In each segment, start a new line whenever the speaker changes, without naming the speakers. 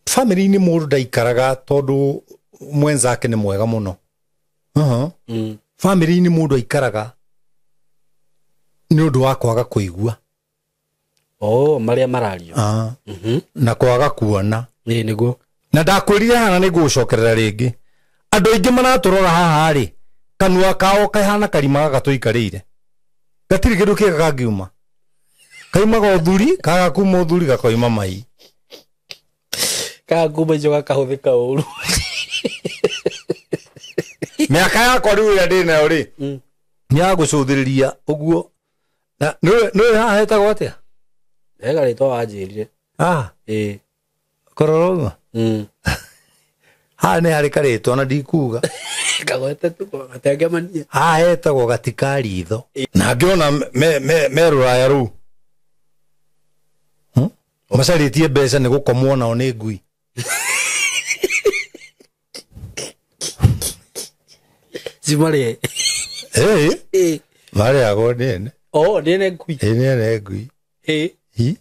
Family-inĩ mũndũ ndaikaraga tondũ mwenzake nĩ mwega mũno. Family-inĩ mũndũ aikaraga nĩ ũndũ wa kwaga kũigua.
Oh, marĩa marario.
Na kwaga kuona.
Ĩĩ nĩguo.
Na ndakwĩrire haha na nĩngũgũcokerera rĩngĩ. Andũ aingĩ maratũrora haha rĩ, kanua kao kahana karima gaka tũikarĩire. Gatirĩ kĩndũ kĩega kangiuma. Kaimaga ũthuri, kaga kuma ũthuri gakoima mai.
Kaga kuma icio gakahũthĩka ũru.
Mĩaka yakwa rĩu ĩrĩa ndĩ nayo rĩ, nĩ ya gũcũthĩrĩria ũguo. Na nĩũĩ haha hetagwo atĩa?
Hega rĩtwa wanjĩrire.
Ah.
Ĩĩ.
Kororoma. Haha nĩ harĩ karĩtwa na ndikuga.
Kagwete tu gatengemanie.
Haha hetagwo gatikaritho. Na ngĩona me rũraya rũu. Macarĩtie mbeca nĩ gũkomwo nao nĩ ngui.
Cimarĩe.
Ĩĩ. Marĩagwo nĩ ene.
Oh, nĩ ene ngui.
Ĩĩ nĩ ene ngui.
Ĩĩ.
Hi.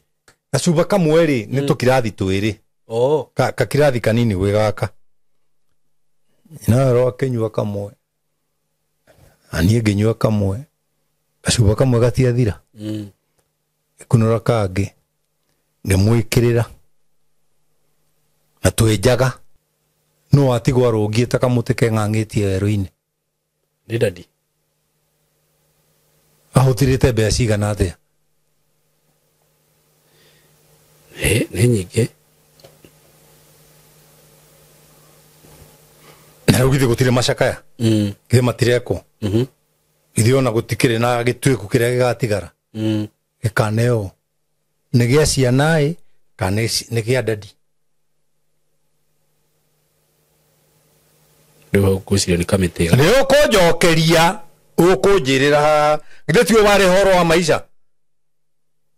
Gacuba kamwe rĩ, nĩ tũkirathi twĩrĩ.
Oh.
Kakirathi kanini gwĩ gaka. Nawe rwakĩnyua kamwe. Na niĩ ngĩnyua kamwe. Gacuba kamwe gatiathira. Ngĩkunũra kangĩ. Ngĩmwĩkĩrĩra. Na twĩ njaga. No atigwo arũngiĩ ta kamũtĩ keng'ang'ĩtie werũ-inĩ.
Nĩ dadi.
Ahũthĩrĩte mbeca cigana atĩa?
Nĩ nyingĩ.
Na rĩu githĩ gũtirĩ macakaya? Githĩ matirekwo? Githĩ ona gũtikĩrĩ na gĩtuĩku kĩrĩa gĩgatigara? Gĩkaneo. Nĩ gĩa ciana ĩ, kana nĩ gĩa dadi?
Rĩu hau ngwĩciria nĩ kamĩtĩ.
Nĩ ũkũnjokeria, ũkũnjĩrĩra haha. Githĩ tiwe warĩ horo wa maica?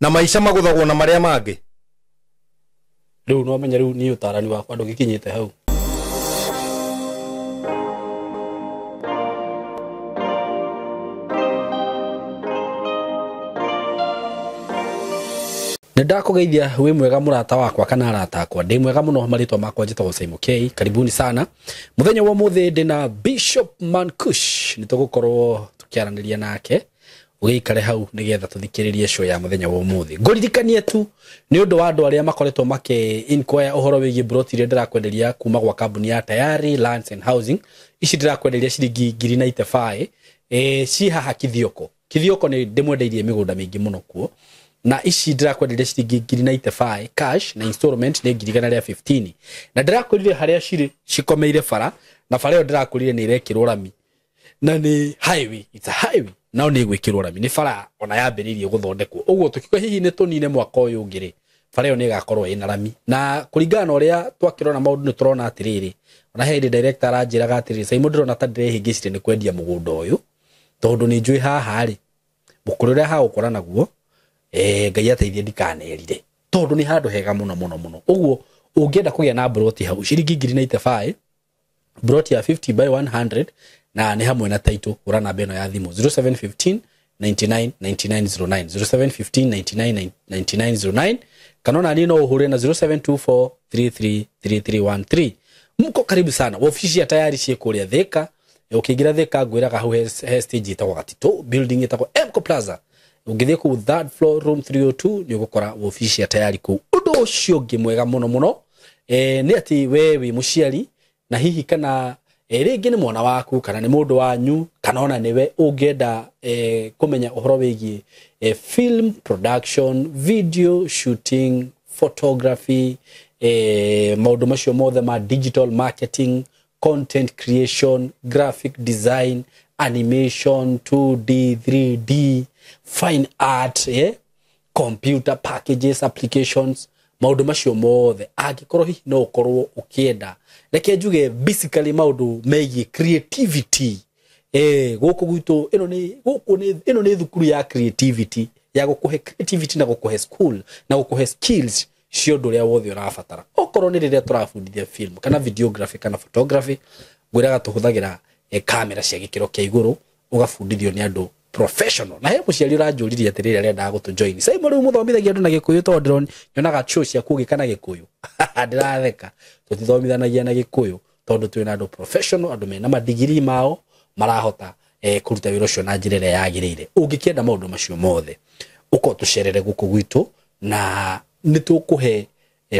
Na maica magũthagwo na marĩa mangĩ?
Rĩu no menya rĩu niĩ ũtarani wakwa ndũgĩkinyĩte hau. Nĩ ndakũgeithia wĩ mwega mũrata wakwa kana arata akwa. Ndĩ mwega mũno, marĩtwa makwa njĩtagwo Simon K. Karibuni sana. Mũthenya wa ũmũthĩ ndĩ na Bishop Mankush. Nĩ tũgũkorwo tũkĩaranĩria nake. Ũgĩikare hau nĩgetha tũthikĩrĩrie show ya mũthenya wa ũmũthĩ. Ngũririkanie tu nĩ ũndũ wa andũ arĩa makoretwo makĩ inquire ũhoro wĩgiĩ broti iria ndĩrakwenderia kuma gwa kambuni ya Tayari Lands and Housing. Ici ndĩrakwenderia ciringi ngiri na itebaĩ. Ci haha Kithioko. Kithioko nĩ ndĩmwendeirie mĩgũnda mĩingĩ mũno kuo. Na ici ndĩrakwenderia ciringi ngiri na itebaĩ cash na installment nĩ ngiri igana rĩa 15. Na ndĩrakwĩrire harĩa cirĩ cikomeire bara, na bara ĩyo ndĩrakwĩrire nĩ ĩrekĩrwo rami. Na nĩ highway, it's a highway. Nao nĩ ĩgwĩkĩrwo rami, nĩ bara ona yambĩrĩirie gũthondekwo. Ũguo tũkiuga hihi nĩ tũnine mwaka ũyũ ũngĩ rĩ, bara ĩyo nĩ ĩgakorwo ĩna rami. Na kũringana na ũrĩa twakĩrora maũndũ nĩ tũrona atĩrĩrĩ, ona he hĩndĩ director aranjĩraga atĩrĩrĩ, Simon ndĩrona ta ndĩrehĩngĩcire nĩ kwendia mũgũnda ũyũ, tondũ nĩ njũĩ haha rĩ, mũkũrũ ũrĩa hagũkora naguo, Ngai ateithie ndikanerire, tondũ nĩ handũ hega mũno mũno mũno. Ũguo ũngĩenda kũgĩa na broti hau, ciringi ngiri na itebaĩ, broti ya 50 by 100, na nĩ hamwe na title, hũra namba ĩno ya thimũ 0715 99 99 09, 0715 99 99 09, kana ona niĩ no ũhũre na 0724 33 33 13. Mko karibu sana. Wabici ya Tayari ciĩ kũrĩa Thika. Ũkĩingĩra Thika ngwĩraga hau he stage ĩtagwo Gatitũ, building ĩtagwo Emco Plaza. Ũngĩthiĩ kũu third floor room 302 nĩ ũgũkora wabici ya Tayari kũu. Ũndũ ũcio ũngĩ mwega mũno mũno, nĩ atĩ we wĩ mũciari na hihi kana, rĩngĩ nĩ mwana waku kana nĩ mũndũ wanyu kana ona nĩwe ũngĩenda, kũmenya ũhoro wĩgiĩ, film production, video shooting, photography, maũndũ macio mothe ma digital marketing, content creation, graphic design, animation, 2D, 3D, fine art, computer packages, applications, maũndũ macio mothe. Angĩkorwo hihi no ũkorwo ũkĩenda, reke njuge basically maũndũ megiĩ creativity. Gũkũ gwitũ, ĩno nĩ, gũkũ nĩ, ĩno nĩ thukuru ya creativity, ya gũkũhe creativity na gũkũhe school na gũkũhe skills cia ũndũ ũrĩa wothe ũrabatara. Okorwo nĩ rĩrĩa tũrabundithia film kana videography kana photography, ngwĩraga tũhũthagĩra, kamera cia gĩkĩro kĩa igũrũ, ũgabundithio nĩ andũ Professional. Na he mũciari ũranjũririe atĩrĩrĩ arendaga gũtũ join. Simon rĩu mũthomithagia andũ na Gĩkũyũ tondũ ndĩron nyonaga show ciaku ũgĩka na Gĩkũyũ. Ndĩratheka. Tũtithomithanagia na Gĩkũyũ tondũ twĩna andũ professional, andũ mena madigiri mao marahota kũruta wĩra ũcio na njĩra ĩrĩa yagĩrĩire. Ũngĩkĩenda maũndũ macio mothe, ũko tũcerere gũkũ gwitũ na nĩ tũkũhe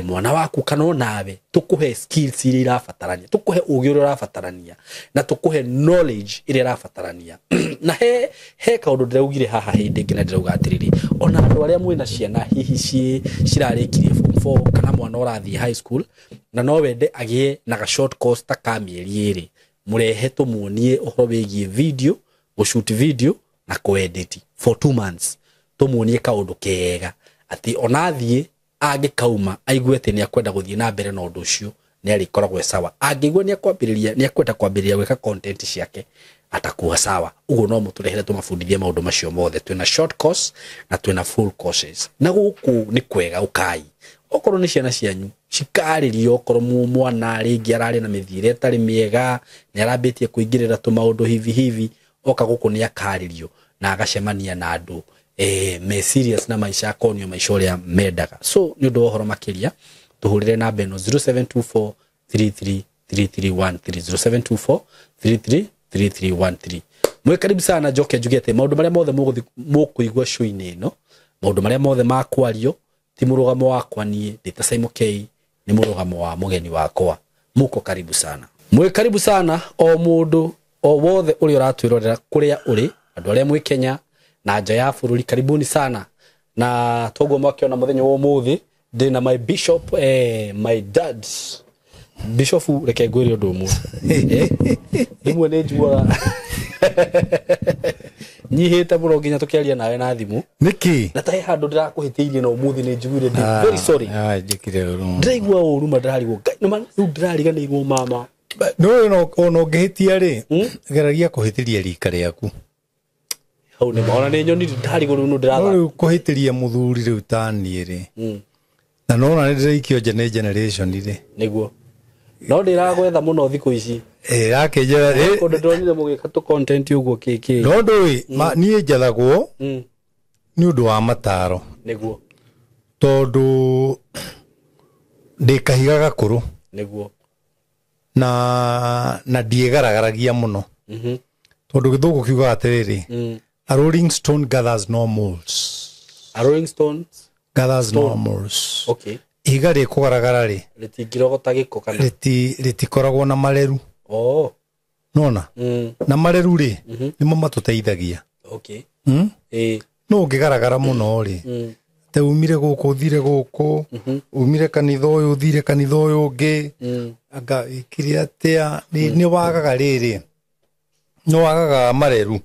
mwana waku kana onawe, tũkũhe skills iria irabatarania, tũkũhe ũgĩ ũrĩa ũrabatarania na tũkũhe knowledge ĩrĩa ĩrabatarania. Na he kaũndũ ndĩraugire haha hĩndĩ ĩngĩ na ndĩrauga atĩrĩrĩ, ona andũ arĩa mwĩna ciana hihi cirarĩkirie form 4 kana mwana ũrathiĩ high school na no wende agĩe na ga short course ta ka mĩeri 2, mũrehe tũmuonie ũhoro wĩgiĩ video, gũshoot video na kũedit for 2 months, tũmuonie kaũndũ kega atĩ ona athiĩ angĩkauma aigue atĩ nĩ akwenda gũthiĩ na mbere na ũndũ ũcio nĩ arĩkoragwo e sawa. Angĩigua nĩ akwambĩrĩria, nĩ akwenda kwambĩrĩria gwĩka content ciake atakuwa sawa. Ũguo no mũtũrehere tũmabundithie maũndũ macio mothe. Twĩna short course na twĩna full courses. Na gũkũ nĩ kwega, ũkai okorwo nĩ ciana cianyu cikarĩrio, okorwo mwana rĩngĩ ararĩ na mĩthiĩre ĩtarĩ mĩega, nĩ arambĩtie kũingĩrĩra tũmaũndũ hivi hivi, oka gũkũ nĩ akarĩrio na agacemania na andũ me serious na maisha, akonio maisha ũrĩa mendaga. So nĩ ũndũ wa ũhoro makĩria tũhũrĩre namba ĩno 0724 33 3313, 0724 33 3313. Mwĩ karibu sana. Njoke njuge atĩ maũndũ marĩa mothe mũkũigua show-inĩ ĩno, maũndũ marĩa mothe makwario ti mũrũgamo wakwa niĩ ndĩ ta Simon K, nĩ mũrũgamo wa mũgeni wakwa. Muko karibu sana, mwĩ karibu sana o mũndũ o wothe ũrĩa ũratwĩrorera kũrĩa ũrĩ, andũ arĩa mwĩ Kenya na nja ya bũrũri, karibuni sana. Na toguo mwakĩona mũthenya wa ũmũthĩ ndĩna my bishop, my dad bishop. Reke ngwĩre ũndũ ũmwe, rĩmwe nĩ njiguaga nyihĩte mũno nginya tũkĩaria nawe na thimũ.
Nĩkĩ?
Na tahe handũ ndĩrakũhĩtĩirie na ũmũthĩ nĩ njiguire ndĩ very sorry.
Njĩkire ũru.
Ndĩraigua ũru ma, ndĩrarigwo Ngai, nĩma rĩu ndĩrariganĩirwo mama.
No no ona ũngĩhĩtia rĩ, geragia kũhĩtĩria rika rĩaku.
Hau nĩ ona nĩ nyonire ndarigwo rĩu nũ
No
ndĩratha.
Rĩu kũhĩtĩria mũthuri rĩu ta niĩ rĩ, na nona nĩ ndĩraikio nja nĩ generation rĩ.
Nĩguo no ndĩragwetha mũno thikũ ici.
Ĩrakĩnjera.
Kũndũ ndĩronire mũgĩka tũ content ũguo kĩkĩ.
No ndũĩ niĩ njathagwo nĩ ũndũ wa mataro.
Nĩguo.
Tondũ ndĩ kahiga gakũrũ.
Nĩguo.
Na ndiĩgaragaragia mũno, tondũ gĩthũngũ kiugaga atĩrĩrĩ, a rolling stone gathers no moss.
A rolling stones
gathers no moss.
Okay.
Ihiga rĩkũgaragara rĩ,
rĩtingĩrogota gĩko kana
rĩtikoragwo na mareru.
Oh.
Nona na mareru rĩ, nĩmo matũteithagia.
Okay.
Mm?
Ĩĩ.
No ũngĩgaragara mũno rĩ, te umire gũkũ ũthire gũkũ, umire kanitha ũyũ ũthire kanitha ũyũ ũngĩ, anga ĩkire atĩa, nĩ wagaga rĩrĩ, nĩ wagaga mareru.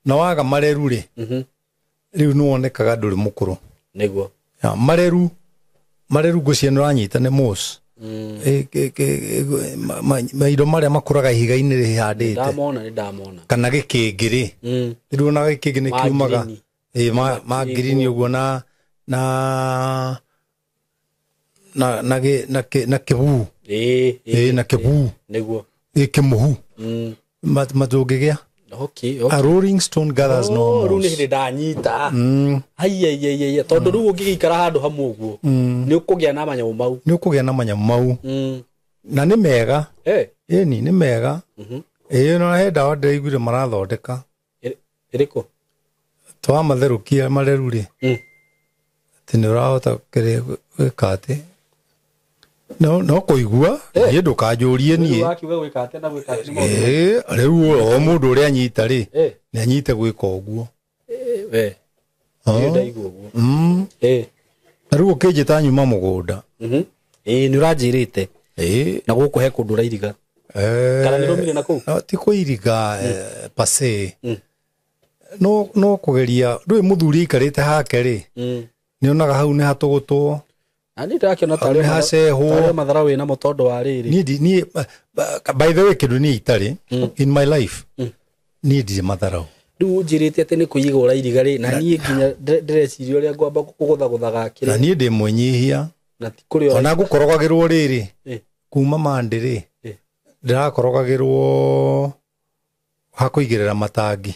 Na waga mareru rĩ, rĩu nĩ wonekaga ndũrĩ mũkũrũ.
Nĩguo.
Ya, mareru mareru ngũcia nĩ ũranyita nĩ moss. Maindo marĩa makũraga ihiga-inĩ rĩhandĩte.
Ndamona, nĩ ndamona.
Kana gĩkĩngĩ rĩ, rĩu ona gĩkĩngĩ nĩ
Ma
kiumaga
ngirini.
ĩ ma ngirini ũguo na na na gĩ- na kĩ- na kĩbuu.
Ĩĩ.
Ĩ na kĩbuu.
Nĩguo.
Ĩ kĩmũhu. Matũngĩgĩa.
Okay.
A rolling stone gathers no
Oh, rĩu nĩ
moss.
hĩndĩ ndanyita. Aiaiaiaia, tondũ rĩu ũngĩgĩikara handũ hamwe ũguo nĩ ũkũgĩa na manyamũ mau.
Nĩ ũkũgĩa na manyamũ mau. Na nĩ mega. Ĩni nĩ mega. Ĩ no he ndawa ndĩraiguire marathondeka.
Ĩrĩkũ?
Twamatherũkia mareru rĩ, atĩ nĩ ũrahota kĩrĩa gwĩka atĩ no kũigua niĩ ndũkanjũrie niĩ.
Wakiuga gwĩka atĩa na gwĩka atĩa nĩ maũndũ.
Ĩ rĩu o mũndũ ũrĩa anyita rĩ, nĩ anyite gwĩka ũguo.
We niĩ ndaigua ũguo.
Na rĩu ũkĩnjĩta nyuma mũgũnda.
Ĩĩ, nĩ ũranjĩrĩte.
Ĩ.
Na gũkũ he kũndũ ũrairiga kana nĩ rũmire na kũu?
No, ti kũiriga pase, no kũgeria ndũĩ mũthuri aikarĩte hake rĩ, nĩ onaga hau nĩ hatũgũtwo.
Na niĩ ndĩrakĩona
Hau nĩ hacehwo.
tarĩ mathara wĩnamo tondũ wa rĩrĩ.
Niĩ niĩ by the way, kĩndũ niĩ itarĩ in my life, niĩ ndirĩ matharau.
Rĩu ũnjĩrĩte atĩ nĩ kũiga ũrairiga rĩ, na niĩ nginya ndĩreciria ũrĩa ngwamba kũgũthagũtha
Na
gakĩrĩ.
niĩ ndĩ mwĩnyihia.
Na ti kũrĩa.
Ona ngũkorogagĩrwo rĩrĩ, kuma mandĩ rĩ, ndĩrakorogagĩrwo ha kũigĩrĩra matangi.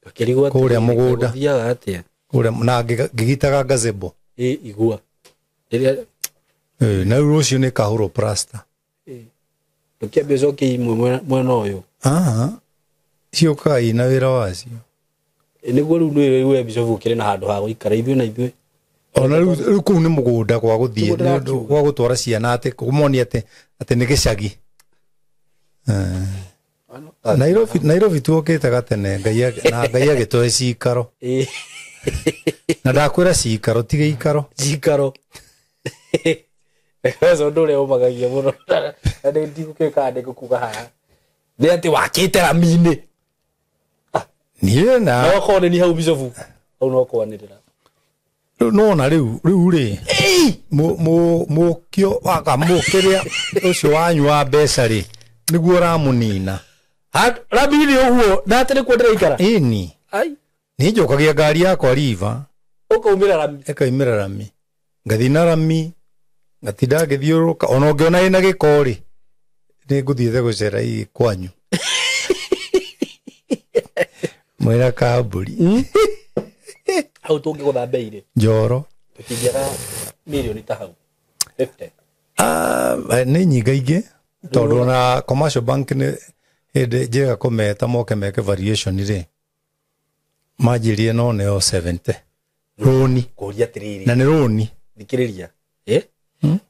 Ngakĩrigwo
Kũrĩa mũgũnda.
Gũthiaga atĩa?
Kũrĩa na ngĩgitaga gazebo.
Ĩ igua. Rĩrĩa
Na rĩu rũciũ nĩ kahũrwo plaster.
Ndũkĩambe ũcoke imwe mwena ũyũ.
Aha. Ciũkaga ina wĩra wacio.
Nĩguo rĩu nĩ we Bishop ũkĩrĩ na handũ ha gũikara ithuĩ na ithuĩ.
Ona rĩu kũu nĩ mũgũnda gwa gũthiĩ
Nĩguo
nĩ ũndũ gwa gũtwara ciana atĩ kũmonia atĩ nĩ gĩcagi. Nairobi tuokĩte gatene na Ngai agĩtũhe cikaro. Na ndakwĩra cikaro ti gĩikaro.
Cikaro. Ũcio ũndũ ũrĩa ũmagagia mũno. Na nĩ ndigũkĩũĩ kana nĩngũkuga haha. Nĩ atĩ wakĩte rami-inĩ.
Niĩ na
No okorwo nĩ niĩ hau Bishop. Hau no kwanĩrĩra.
Nona rĩu rĩ mũkio waka mũkĩrĩa ũcio wanyu wa mbeca rĩ nĩguo ũramũnina.
Rami-inĩ ũguo na atĩ nĩkuo ndĩraikara.
Ĩni.
Ai.
Niĩ njokagia ngari yakwa riva.
Ũkaumĩra rami.
Ĩkaumĩra rami. Ngathiĩ na rami ngatinda ngĩthiũrũrũka ona ũngĩona ĩna gĩko rĩ nĩ ngũthiĩte gũcera kwanyu. Mwĩra kambũri.
Hau tũngĩgũtha mbei rĩ.
Njoro.
Tũkĩingĩra mirioni ta hau. 50.
Nĩ nyingaingĩ tondũ ona commercial bank nĩ hĩndĩ njĩga kũmeta moke meke variation rĩ manjĩrire no neo 70 rũni.
Kũria atĩrĩrĩ.
Na nĩ rũni.
Thikĩrĩria.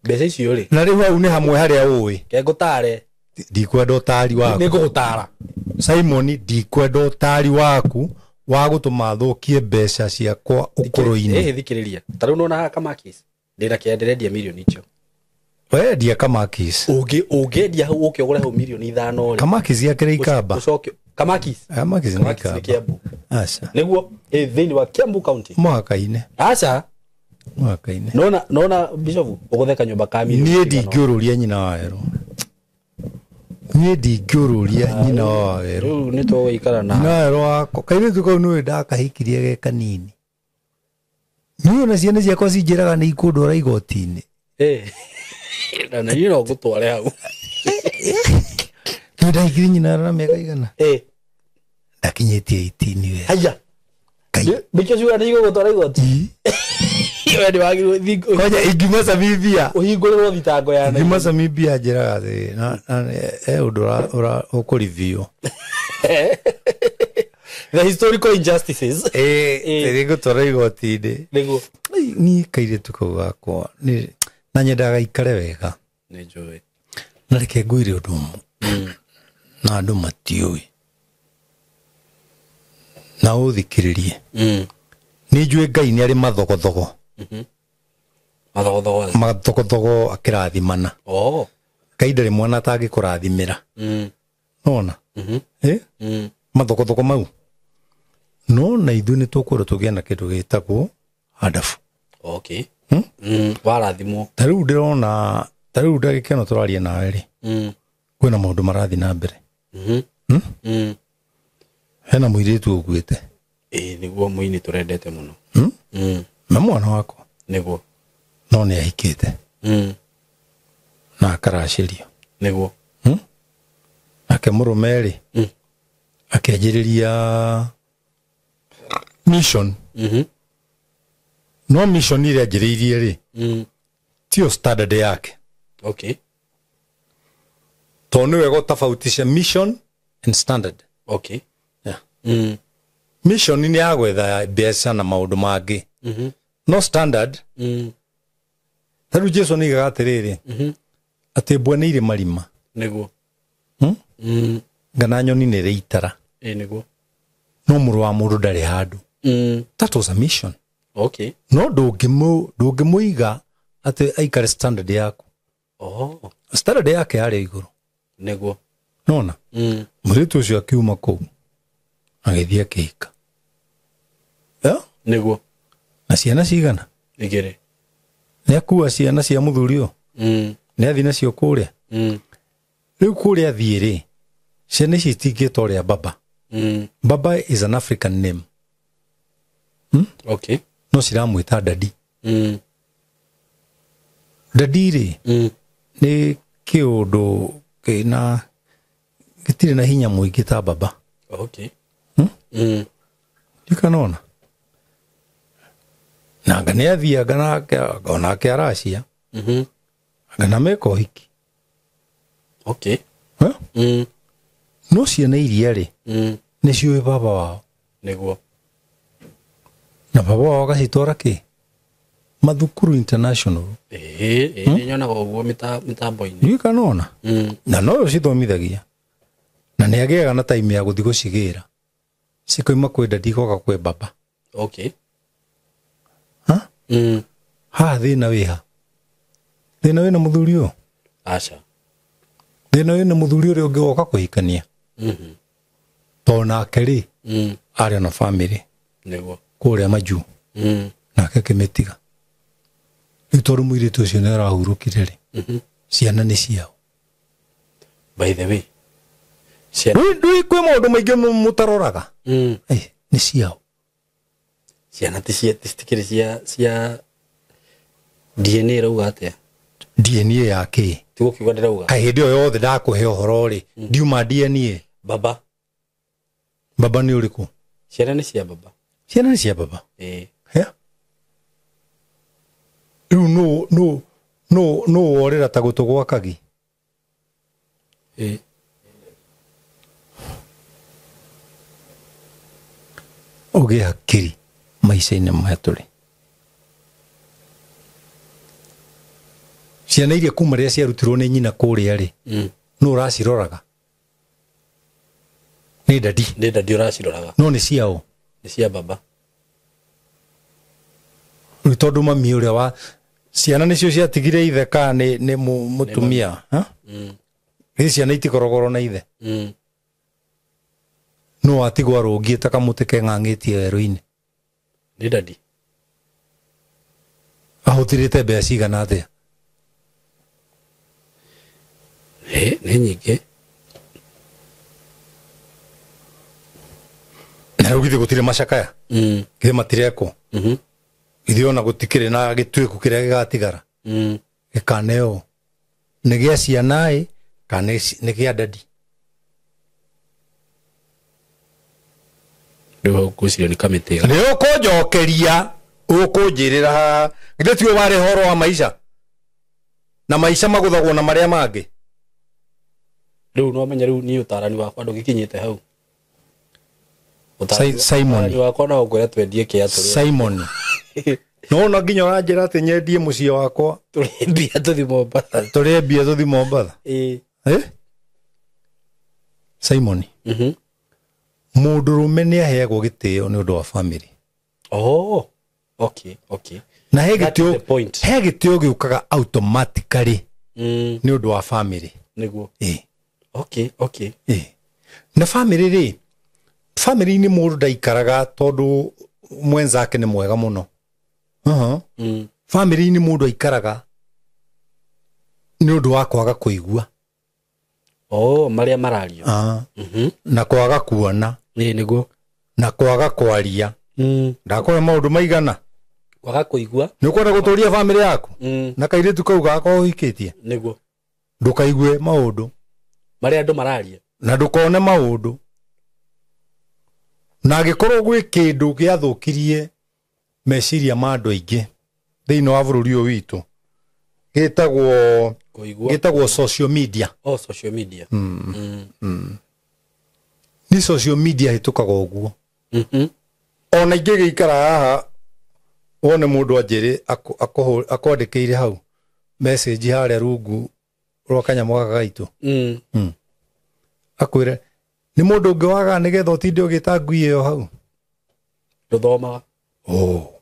Mbeca icio rĩ.
Na rĩu hau nĩ hamwe harĩa ũĩ.
Ke ngũtare.
Ndikwenda ũtari waku.
Nĩ ngũgũtara.
Simon ndikwenda ũtari waku wa gũtũma thũkie mbeca ciakwa ũkũrũ-inĩ.
Thikĩrĩria. Ta rĩu nona haha Kamakis. Ndĩna kĩrĩa ndĩrendia mirioni icio.
Wendia Kamakis.
Ũngĩendia hau ũke ũgũre hau mirioni 5 rĩ.
Kamakis yakĩrĩ Ikamba.
Ũcoke Kamakis.
Kamakis nĩ
Kamakis nĩ
Ikamba.
Kiambu.
Aca.
Nĩguo thĩinĩ wa Kiambu County.
Mũhaka-inĩ.
Aca.
Mũhaka-inĩ.
Nona Bishop ũgũtheka nyũmba ka mirioni.
Niĩ ndingĩũrũria nyina wa werũ. Niĩ ndingĩũrũria nyina wa werũ.
Rĩu nĩ tũgũikara na
nyina wa werũ wakwa. Kairĩtu kau nĩwe ndakahikirie ge kanini. Niĩ ona ciana ciakwa cinjĩraga nĩ ikũndwara igoti-inĩ.
Na niĩ no ngũtware hau.
Nĩ ndahikirie nyina na mĩaka igana. Ndakinyĩtie 18 we.
Haya. Nĩkĩo ciuga nĩ igũgũtwara igoti. We nĩ wagĩrĩirwo
Koja ingiuma Namibia.
Ũhingũrĩrwo thitango ya
Ingiuma Namibia njĩraga atĩ na he ũndũ ũkũrivio.
The historical injustices.
Nĩngũtwara igoti-inĩ.
Nĩguo.
Niĩ kairĩtu kau gakwa na nyendaga gaikare wega.
Nĩ njũĩ.
Na reke ngwĩre ũndũ ũmwe. Na andũ matiũĩ. Na ũthikĩrĩrie. Nĩ njũĩ Ngai nĩ arĩ mathogothogo.
Mathogothogo.
Mathogothogo akĩrathimana. Ngai ndarĩ mwana atangĩkũrathimĩra. Nona? Mathogothogo mau. No na ithuĩ nĩ tũkwenda tũgĩe na kĩndũ gĩtagwo handabu.
Okay. Warathimwo.
Ta rĩu ndĩrona, ta rĩu ndagĩka ĩno tũraria nawe rĩ. Kwĩna maũndũ marathiĩ na mbere. Hena mũirĩtu ũkuĩte.
Nĩguo mũini tũrendete mũno.
Na mwana wakwa.
Nĩguo.
No nĩ ahikĩte. Na akaracĩrio.
Nĩguo.
Nake mũrũme rĩ. Akĩanjĩrĩria mission. No mission ĩrĩa anjĩrĩirie rĩ. Tiyo standard yake.
Okay.
Tondũ nĩ wega ũtofautishe mission and standard.
Okay.
Yeah. Mission nĩ ya gwetha mbeca na maũndũ mangĩ. No standard. Ta rĩu Jesu nĩaigaga atĩrĩrĩ. Atĩ mbwe nĩ irĩ marima.
Nĩguo.
Ngana nyoni nĩ ĩrĩ itara.
Nĩguo.
No mũrũ wa mũndũ ndarĩ handũ. That was a mission.
Okay.
No ndũngĩmũiga atĩ aikare standard yaku. Standard yake yarĩ igũrũ.
Nĩguo.
Nona? Mũirĩtu ũcio akiuma kũu agĩthiĩ akĩhika.
Nĩguo.
Na ciana cigana?
2.
Nĩ akua ciana cia mũthuri ũyũ. Nĩ athiĩ nacio kũrĩa. Rĩu kũrĩa athiĩ rĩ, ciana ici itingĩtwo ũrĩa baba. Baba is an African name.
Okay.
No ciramwĩta dadi. Dadi rĩ, nĩ kĩũndũ kĩna gĩtirĩ na hinya mũingĩ ta baba.
Okay.
Ndikanona na anga nĩ athianga nake onake aracia. Anga na meka ũhiki.
Okay.
Eh? No ciana iria rĩ nĩ ciũĩ baba wao.
Nĩguo.
Na baba wao agacitwara kĩ? Mathukuru international.
Ĩĩ, nyonaga ũguo mĩtambo-inĩ.
Ndikanona. Na noyo cithomithagia. Na nĩ agĩaga na time ya gũthiĩ gũcigĩra. Cikoima kwĩ dadi igoka kwĩ baba.
Okay.
Ha? Haha thĩna wĩha? Thĩna wĩna mũthuri ũyũ?
Aca.
Thĩna wĩna mũthuri ũrĩa ũngĩ woka kũhikania. Tondũ nake rĩ arĩ ona family.
Nĩguo.
Kũrĩa majuu. Nake akĩmĩtiga. Rĩu tondũ mũirĩtu ũcio nĩ arahurũkire rĩ, ciana nĩ ciao.
By the way.
Rĩu kwĩ maũndũ maingĩ mũtaroraga. Nĩ ciao.
Ciana ti cia citikĩrĩ cia DNA ĩrauga atĩa?
DNA ya kĩ?
Ti gũkiuga ndĩrauga.
Kaĩ hĩndĩ ĩyo yothe ndakũhe ũhoro rĩ, ndiuma DNA.
Baba.
Baba nĩ ũrĩkũ?
Ciana nĩ cia baba.
Ciana nĩ cia baba.
Ĩĩ.
Rĩu nũ worĩra ta gũtũ gwa kagi?
Ĩĩ.
Ũgĩe hakiri maica-inĩ maya tũrĩ. Ciana iria kuma rĩrĩa ciarutirwo nĩ nyina kũrĩa rĩ, nũ ũraciroraga? Nĩ dadi.
Nĩ dadi ũraciroraga.
No nĩ ciao?
Nĩ cia baba.
Rĩu tondũ mami ũrĩa wa ciana nĩcio ciatigire ithe kana nĩ mũtumia? Githĩ ciana itikoragwo na ithe? No atigwo arũngiĩ ta kamũtĩ keng'ang'ĩtie werũ-inĩ.
Nĩ dadi.
Ahũthĩrĩte mbeca cigana atĩa?
Nĩ nyingĩ.
Na rĩu githĩ gũtirĩ macakaya? Githĩ matirekwo? Githĩ ona gũtikĩrĩ na gĩtuĩku kĩrĩa gĩgatigara? Gĩkaneo. Nĩ gĩa ciana ĩ kana nĩ kĩa dadi?
Rĩu hau ngwĩciria nĩ kamĩtĩ.
Nĩ ũkũnjokeria, ũkũnjĩrĩra haha. Githĩ tiwe warĩ ũhoro wa maica? Na maica magũthagwo na marĩa mangĩ.
Rĩu no menye rĩu niĩ ũtarani wakwa ndũgĩkinyĩte hau.
Simon.
Ũtarani wakwa no ngwĩre twendie kĩa tũrĩ.
Simon. No na nginya ũranjĩra atĩ nyendie mũciĩ wakwa.
Tũrĩe mbia tũthiĩ Mombatha.
Tũrĩe mbia tũthiĩ Mombatha.
Ĩĩ.
Simon. Mũndũrũme nĩ aheagwo gĩtĩo nĩ ũndũ wa family.
Oh, okay, okay.
Na he gĩtĩo, he gĩtĩo gĩũkaga automatically nĩ ũndũ wa family.
Nĩguo.
Ĩĩ.
Okay, okay.
Ĩĩ. Na family rĩ, family-inĩ mũndũ ndaikaraga tondũ mwenzake nĩ mwega mũno. Family-inĩ mũndũ aikaraga nĩ ũndũ wa kwaga kũigua.
Oh, marĩa marario.
Na kwaga kuona.
Ĩĩ, nĩguo.
Na kwaga kwaria. Ndakũhe maũndũ maigana.
Kwaga kũigua.
Nĩ ũkwenda gũtũria family yaku? Na kairĩtu kau gakwa ũhikĩtie?
Nĩguo.
Ndũkaigue maũndũ
marĩa andũ mararia.
Na ndũkone maũndũ. Na angĩkorwo gwĩ kĩndũ gĩathũkirie meciria ma andũ aingĩ thĩinĩ wa bũrũri ũyũ witũ, gĩtagwo social media.
Oh, social media.
Ni social media hĩtũkaga ũguo. Ona ingĩgĩikara haha wone mũndũ anjĩre akwandĩkĩire hau message harĩa rungu rwa kanyamũ gaka gaitũ. Akwĩre nĩ mũndũ ũngĩ waga nĩgetha ũtinde ũgĩta ngui ĩyo hau.
Ndũthomaga.
Oh.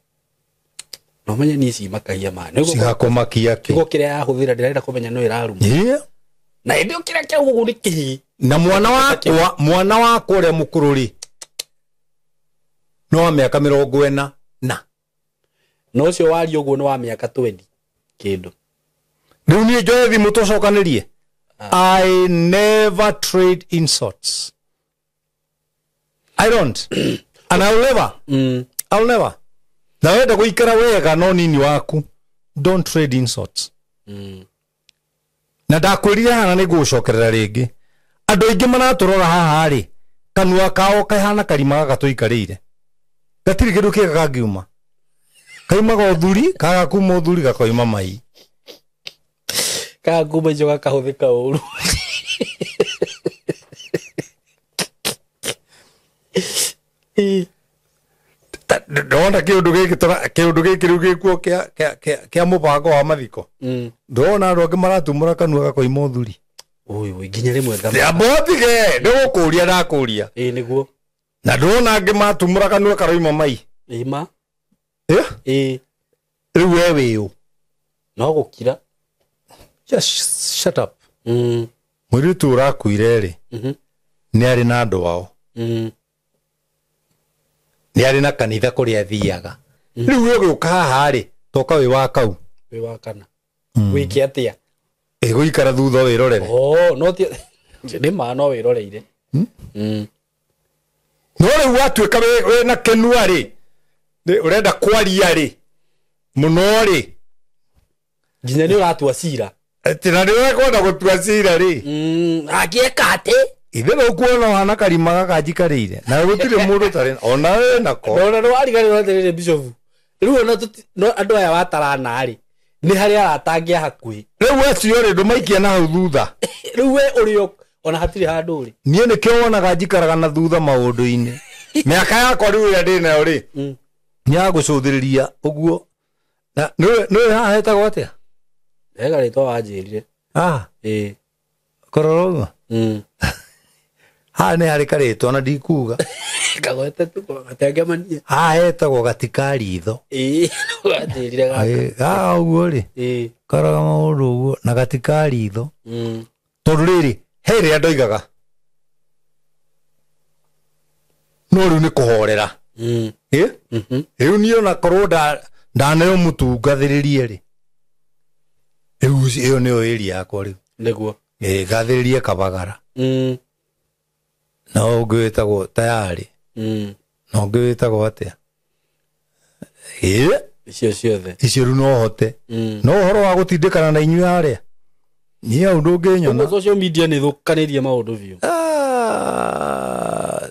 No menye niĩ cimakagia ma.
Cigakũmakia kĩ?
Kiugo kĩrĩa yahũthĩra ndĩrenda kũmenya no ĩraruma.
Ĩĩ.
Na hĩndĩ ĩyo kĩrĩa kĩa ũguo nĩ kĩĩ?
Na mwana wakwa ũrĩa mũkũrũ rĩ, no wa mĩaka 40 na.
Na ũcio waria ũguo nĩ wa mĩaka 20 kĩndũ.
Rĩu niĩ njoe thimũ tũcokanĩrie. I never trade insults. I don't. And I'll never. I'll never. Na wenda gũikara wega no nini waku. Don't trade insults. Na ndakwĩrire hana nĩ ngũgũcokerera rĩngĩ. Andũ aingĩ maratũrora haha rĩ, kanua kao kahana karima gaka tũikarĩire. Gatirĩ kĩndũ kĩega kangiuma. Kaimaga ũthuri, kaga kuma ũthuri gakoima mai.
Kaga kuma icio gakahũthĩka ũru.
Ndona kĩũndũ gĩkĩ kĩũndũ gĩkĩ rĩu gĩkuo kĩa mũbango wa mathiko. Ndona andũ angĩ maratumũra kanua gakoima ũthuri.
Oi oi nginya rĩmwe ngama.
Ambotige ndĩgũkũria ndakũria.
Ĩĩ nĩguo.
Na ndona angĩ matumũra kanua karoima mai.
Ĩĩ ma.
Ĩĩ. Rĩu we wĩũ.
No gũkira.
Just shut up. Mũirĩtu ũrakuire rĩ. Nĩ arĩ na andũ ao. Nĩ arĩ na kanitha kũrĩa athiaga. Rĩu we ũgĩũka haha rĩ, toka wĩ wa kau.
Wĩ wa kana. Wĩke atĩa?
Ĩgũikara thutha wĩrorere.
Oh, no ti nĩ ma no wĩroreire.
No rĩu watuĩka wĩ na kĩnua rĩ, ũrenda kwaria rĩ, mũno rĩ.
Nginya nĩ ũratua cira.
Atĩ na nĩ ũkwenda gũtua cira rĩ.
Angĩeka atĩ?
Ithe no kuona wana karima gaka njikarĩire. Na gũtirĩ mũndũ ũtarĩ ona we nako.
No no wariganĩrwo atĩrĩrĩ Bishop. Rĩu ona no andũ aya watarana rĩ, nĩ harĩ arata angĩ a hakuhĩ.
Rĩu acio rĩ ndũmaikia na hau thutha.
Rĩu we ũrĩ ona hatirĩ handũ rĩ.
Niĩ nĩkĩo wonaga njikaraga na thutha maũndũ-inĩ. Mĩaka yakwa rĩu ĩrĩa ndĩ nayo rĩ, nĩ ya gũcũthĩrĩria ũguo. Na nĩũĩ haha hetagwo atĩa?
Hega rĩtwa wanjĩrire.
Ah.
Ĩĩ.
Kororogwo. Haha nĩ harĩ karĩtwa na ndikuga.
Kagwete tu gatengemanie.
Haha hetagwo gatikaritho.
Ĩĩ, wanjĩrire gaka.
Ĩĩ, haha ũguo rĩ.
Ĩĩ.
Karaga maũndũ ũguo na gatikaritho. Tondũ rĩrĩ, he rĩrĩa ndoigaga. No rĩu nĩ kũhorera. Ĩĩ? Rĩu niĩ ona korwo ndaneo mũtu ngathĩrĩrie rĩ. Rĩu ĩyo nĩyo area yakwa rĩu.
Nĩguo.
Ĩĩ, ngathĩrĩrie Kabagara. Na ũngĩ wĩtagwo Tayarĩ. Na ũngĩ wĩtagwo atĩa? Ĩĩ.
Icio ciothe.
Icio rĩu no hote. No ũhoro wa gũtindĩkana na inyuĩ harĩa. Niĩ hau ndũngĩnyona.
Ũguo social media nĩ ĩthũkanĩrie maũndũ biũ.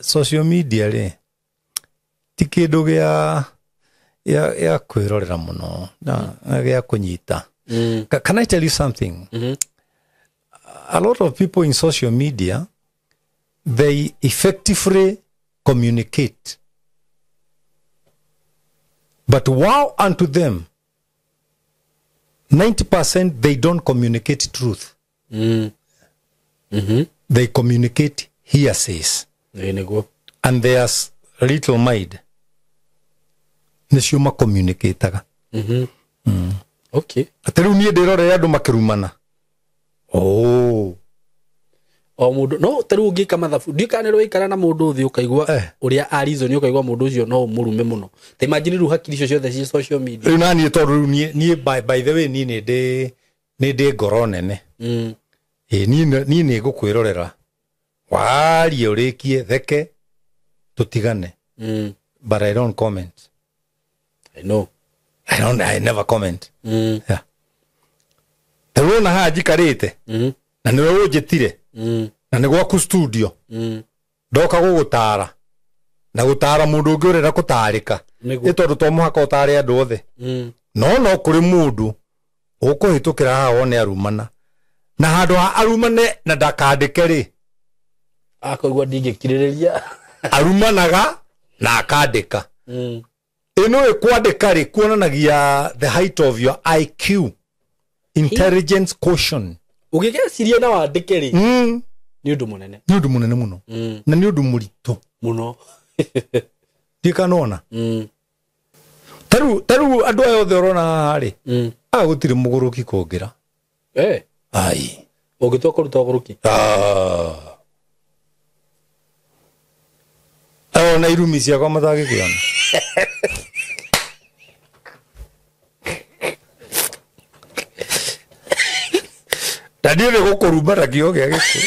Social media rĩ, ti kĩndũ gĩa kwĩrorera mũno, na gĩa kũnyita. Can I tell you something? A lot of people in social media, they effectively communicate. But woe unto them, 90% they don't communicate truth. They communicate hearsays. And there's little mind. Nĩcio macommunicataga.
Okay.
Atĩ rĩu niĩ ndĩrorere andũ makĩrumana. Oh.
O mũndũ no ta rĩu ũngĩka mathabu ndiũĩ kana nĩ ũraikara na mũndũ thĩ ũkaigua ũrĩa a reason ũkaigua mũndũ ũcio no ũmũrume mũno. Ta imagine rĩu hakiri icio ciothe ci social media.
Rĩu na niĩ tondũ rĩu niĩ by the way niĩ nĩ ndĩ ngoro nene. Ĩĩ niĩ nĩ ngũkwĩrorera. Warie ũrĩkie theke tũtigane. But I don't comment.
I know.
I never comment. Yeah. Ta rĩu ona haha njikarĩte. Na nĩwe ũnjĩtire. Na nĩ gwaku studio. Ndoka gũgũtara. Na gũtara mũndũ ũngĩ ũrenda gũtarĩka. Nĩ tondũ to mũhaka ũtare andũ othe. No no kũrĩ mũndũ ũkũhĩtũkĩra haha wone arumana. Na handũ ha arumane na ndakandĩke rĩ.
Akoigua ndingĩkirĩrĩria.
Arumanaga na akandĩka. Ĩno ĩkwandĩka rĩ kuonanagia the height of your IQ. Intelligence quotient.
Ũgĩgeciria na wandĩke rĩ. Nĩ ũndũ mũnene.
Nĩ ũndũ mũnene mũno. Na nĩ ũndũ mũritũ.
Mũno.
Ndikanona. Tarĩu andũ aya othe ũrona haha rĩ. Haha gũtirĩ mũgũrũki kũngĩra. Ai.
Ũngĩtua kũruta ũgũrũki?
Ona irumi ciakwa matangĩkĩona. Na niĩ nĩ gũkũruma na kĩo gĩa gĩkũ.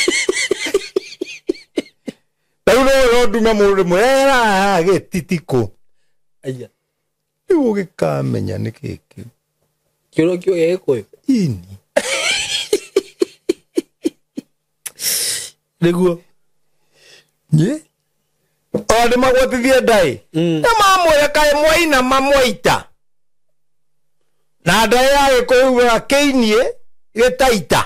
Rĩu no ndume mũndũ rĩmwe haha gĩtitikũ.
Aya.
Rĩu ũgĩkamenya nĩ kĩĩ kĩu.
Kĩo kĩo gĩa Gĩkũyũ?
Ini.
Nĩguo.
Nye? O nĩ magwatithie ndaĩ. Na mamwĩra kaĩ mwaina mamwaita. Na ndaĩ ya Gĩkũyũ yugaga kĩinie gĩtaita.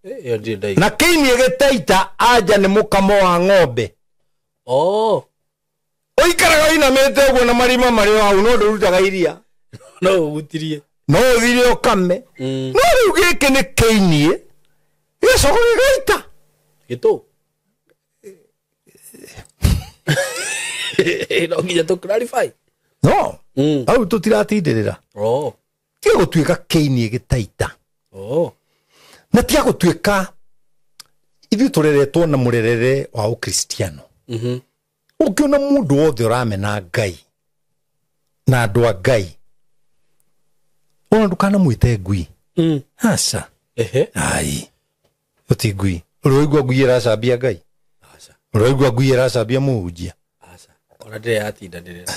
Ĩyo ndirĩ ndaigua.
Na kĩinie gĩtaita anja nĩ mũkamo wa ng'ombe.
Oh.
Ũikaraga ũinamĩte ũguo na marima marĩ o hau no ndũrutaga iria.
No ũgutirie.
No ũthire ũkame. No rĩu gĩkĩ nĩ kĩinie gĩcoka gĩgaita.
Gĩtũ. No nginya tũ clarify.
No. Hau tũtiratindĩrĩra.
Oh.
Tiga gũtuĩka kĩinie gĩtaita.
Oh.
Na tiga gũtuĩka ithuĩ tũreretwo na mũrerere wa ũkristiano. Ũngĩona mũndũ wothe ũramena Ngai na andũ a Ngai, ona ndũkanamwĩte ngui. Aca.
Ehe.
Ai. Ũti ngui. Ũrĩ waigua ngui ĩracambia Ngai?
Aca.
Ũrĩ waigua ngui ĩracambia mũhunjia?
Aca. Ona ndĩrĩ yatindanĩrĩra.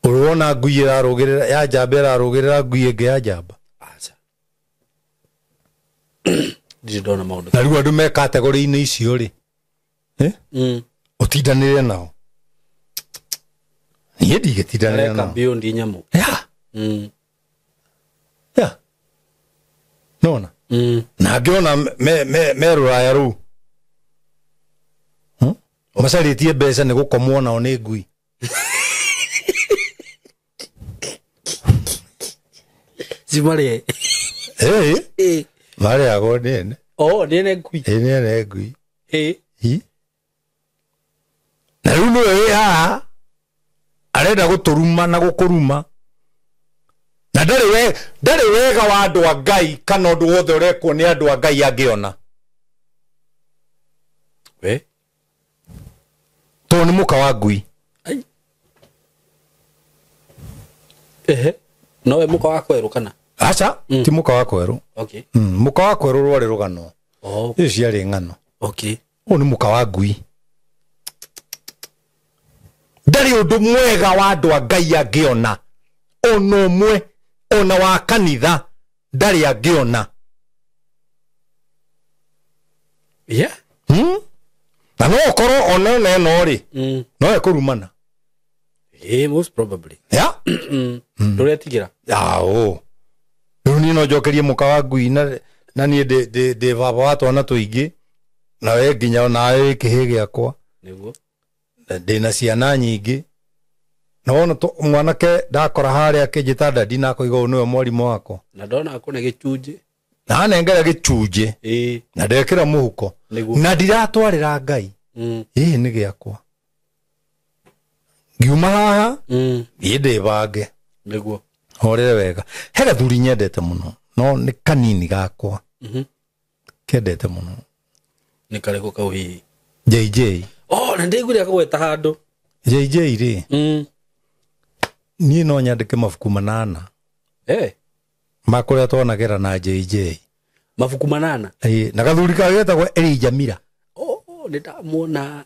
Ũrĩ wona ngui ĩrarũgĩrĩra ya njamba ĩrarũgĩrĩra ngui ĩngĩ ya njamba?
Aca. Ndirĩ ndona maũndũ.
Na rĩu andũ me kategori-inĩ icio rĩ, ũtindanĩre nao. Niĩ ndingĩtindanĩra
Areka
nao.
beyond nyamũ.
Yeah. Yeah. Nona. Na ngĩona me rũraya rũu. Macarĩtie mbeca nĩ gũkomwo nao nĩ ngui.
Cimarĩe.
Ĩĩ. Marĩagwo nĩ ene.
Oh, nĩ ene ngui.
Ĩĩ nĩ ene ngui.
Ĩĩ.
Hi. Na rĩu nĩwe wĩ haha arenda gũtũruma na gũkũruma. Na ndarĩ wega wa andũ a Ngai kana ũndũ wothe ũrekwo nĩ andũ a Ngai angĩona.
We?
Tondũ nĩ mũka wa ngui.
Ai. Ehe. Nowe mũka wa kwerũ kana?
Aca, ti mũka wa kwerũ.
Okay.
Mũka wa kwerũ rwarĩ rũgano.
Oh.
Icio ciarĩ ng'ano.
Okay.
Ũyũ nĩ mũka wa ngui. Ndarĩ ũndũ mwega wa andũ a Ngai angĩona. Ona ũmwe, ona wa kanitha, ndarĩ angĩona.
Yeah.
Na no ũkorwo ona ĩno rĩ, no ĩkũrumana.
Most probably.
Yeah.
Ndũretigĩra?
Ao. Rĩu niĩ no njokerie mũka wa ngui na niĩ ndĩ baba wa twana tũingĩ, na we nginya onawe wĩ kĩhĩ gĩakwa.
Nĩguo.
Ndĩna ciana nyingĩ. Na wona mwanake ndakora harĩa akĩnjĩta dadi na akoiga ũyũ nĩwe mwarimũ wakwa.
Na ndona akũne gĩcunjĩ.
Na anengera gĩcunjĩ.
Ĩĩ.
Na ndekĩra mũhuko.
Nĩguo.
Na ndiratwarĩra Ngai. Ĩĩ nĩ gĩakwa. Ngiuma haha, thiĩ ndĩbange.
Nĩguo.
Horere wega. He gathuri nyendete mũno, no nĩ kanini gakwa. Kendete mũno.
Nĩ karĩkũ kau hihi?
JJ.
Oh, na ndĩiguire akagweta handũ.
JJ rĩ. Niĩ no nyandĩke mabuku 8. Ma kũrĩa twanagera na JJ.
Mabuku 8?
Ĩĩ, na gathuri kau getagwo Elijah Mira.
Oh, nĩ ndamuona.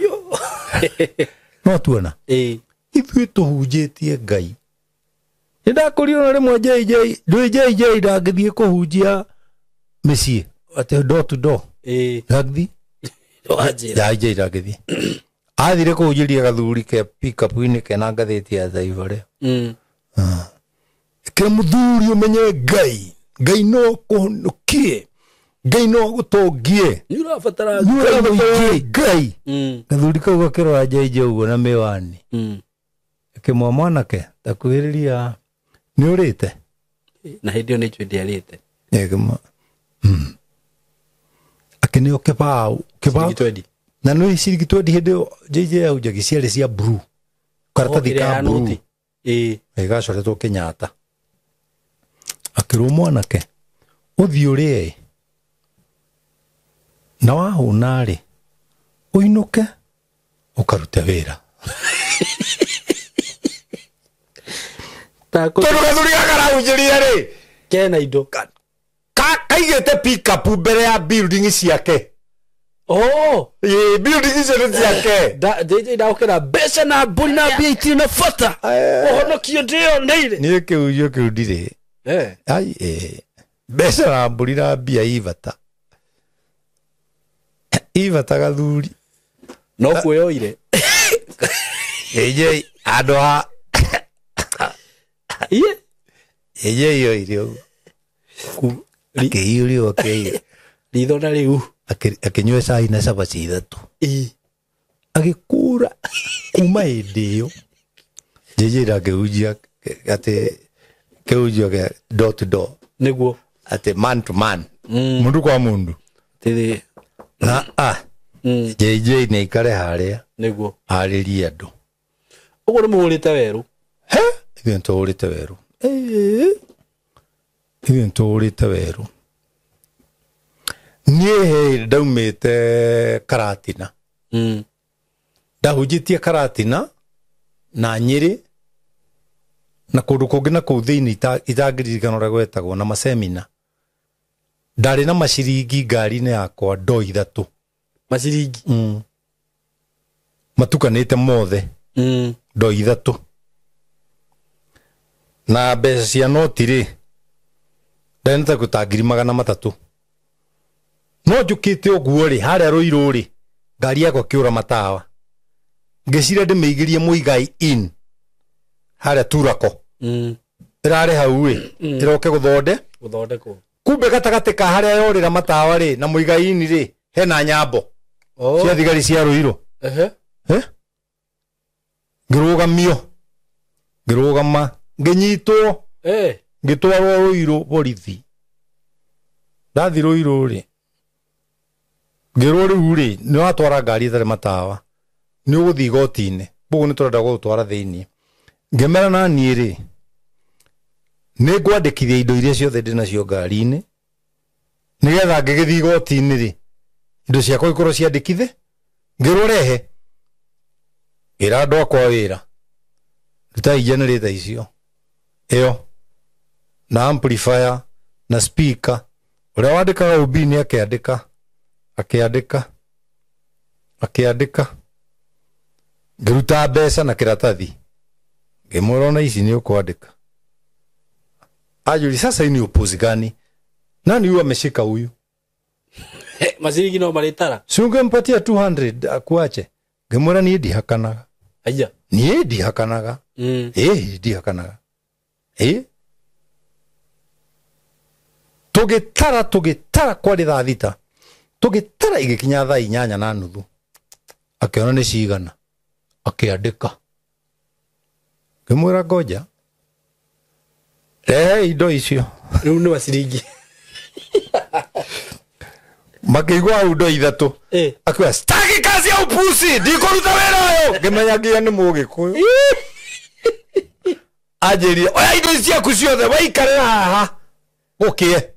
Yo.
No tuona.
Ĩĩ.
Ithuĩ tũhunjĩtie Ngai. Nĩ ndakũrio na rĩmwe JJ, ndũĩ JJ ndangĩthiĩ kũhunjia mĩciĩ, atĩ door to door.
Ĩĩ.
Ndangĩthiĩ.
Ndũkanjĩra.
JJ ndangĩthiĩ. Athire kũhunjĩria gathuri ke pick-up-inĩ kena ngathĩti ya Taifa Leo. Kĩra mũthuri ũmenye Ngai. Ngai no akũhonokie. Ngai no agũtongie.
Nĩ ũrabatara
Nĩ ũrabatara Ngai. Gathuri kau gakĩrora JJ ũguo na mĩwani. Akĩmwa mwanake, takuhĩrĩria nĩ ũrĩte?
Na hĩndĩ ĩyo nĩ njũĩ ndĩarĩte.
Akĩmwa. Akĩneo kĩbaũ. Kĩbaũ.
Ciringi twendi.
Na nĩ ciringi twendi hĩndĩ ĩyo JJ ahunjagia ciarĩ cia blue. Karatathi ka blue.
Ĩĩ.
Ĩgacoretwo Kenyatta. Akĩrwo mwanake, ũthiĩ ũrĩe. Na wahũna rĩ, ũinũke ũkarute wĩra. Tondũ gathuri gaka karahunjĩria rĩ,
Kena indo.
Kaigĩte pick-up mbere ya building ciake.
Oh!
Ĩĩ, building icio nĩ ciake.
JJ ndagũkĩra mbeca na mbũri na mbia itirĩ na bata. Ũhonokio ndĩyoneire.
Niĩ kĩhunjio kĩu ndirĩ. Ai, mbeca na mbũri na mbia i bata. I bata gathuri.
No kuoyoire.
JJ andå a
Iye.
JJ yoire ũguo akĩhiũrio akĩhiũrio
Ritho na rĩu.
Akĩnyua cai na cabaci ithatũ.
Ĩ.
Agĩkũra kuma hĩndĩ ĩyo JJ ndangĩhunjia atĩ kĩhunjio gĩa door to door,
Nĩguo.
atĩ man to man, mundu kwa mundu.
Tĩthĩ.
Na a JJ nĩ aikare harĩa
Nĩguo.
arĩrie andũ.
Ũguo nĩ mũhũrĩte werũ.
He, ithuĩ nĩtũhũrĩte werũ. Ithuĩ nĩtũhũrĩte werũ. Niĩ he ndaumĩte Karatina. Ndahunjĩtie Karatina na Nyĩrĩ na kũndũ kũngĩ na kũu thĩinĩ itangĩririkana ũrĩa gwetagwo, na masemina. Ndarĩ na maciringi ngari-inĩ yakwa ndoo ithatũ.
Maciringi.
Matukanĩte mothe. Ndoo ithatũ. Na mbeca cia noti rĩ, ndarĩ na ta 300,000. No njũkĩte ũguo rĩ, harĩa Rũirũ rĩ, ngari yakwa kĩũra matawa. Ngĩciria ndĩmĩigĩrie Muigai Inn harĩa Turako. Ĩrarĩ hau rĩ, ĩroke gũthonde.
Gũthondekwo.
Kumbe gatagatĩ ka harĩa yorĩra matawa rĩ na Muigai Inn rĩ, hena nyambo cia thigari cia Rũirũ.
Ehe.
Ngĩrũgamio, ngĩrũgama, ngĩnyitwo, ngĩtwarwo Rũirũ borithi. Ndathi Rũirũ rĩ, ngĩrwo rĩu rĩ, nĩ watwara ngari ĩtarĩ matawa, nĩ ũgũthiĩ igoti-inĩ, koguo nĩ tũrenda gũgũtwara thĩinĩ. Ngĩmera na niĩ rĩ, nĩ ngwandĩkithia indo iria ciothe ndĩ nacio ngari-inĩ, nĩgetha ngĩgĩthiĩ igoti-inĩ rĩ, indo ciakwa ikorwo ciandĩkithe. Ngĩrwo rehe, ngĩra andũ akwa wĩra, rutai generator icio ĩyo na amplifier na speaker. Ũrĩa wandĩkaga ũmbi-inĩ akĩandĩka, akĩandĩka, akĩandĩka. Ngĩruta mbeca na kĩratathi, ngĩmwĩra ona ici nĩ ũkwandĩka. Anjũria sasa hii ni upuzi gani? Nani huyu ameshika huyu?
Maciringi no marĩtara.
Si ungempatia 200 akuache. Ngĩmwĩra niĩ ndihakanaga.
Aya.
Niĩ ndihakanaga. Ĩĩ ndihakanaga. Ĩĩ. Tũgĩtara tũgĩtara kwarĩ thaa thita. Tũgĩtara igĩkinya thaa 8:30. Akĩona nĩ cigana. Akĩandĩka. Ngĩmwĩra ngoja. Rehe indo icio.
Rĩu nĩ maciringi.
Makĩigua hau ndo ithatũ. Akiuga sitaki kazi ya upuzi, ndikũruta wĩra ũyũ. Ngĩmenya nginya nĩ Mũgĩkũyũ. Anjĩrire oya indo ici ciaku ciothe waikarĩra haha gũkĩe.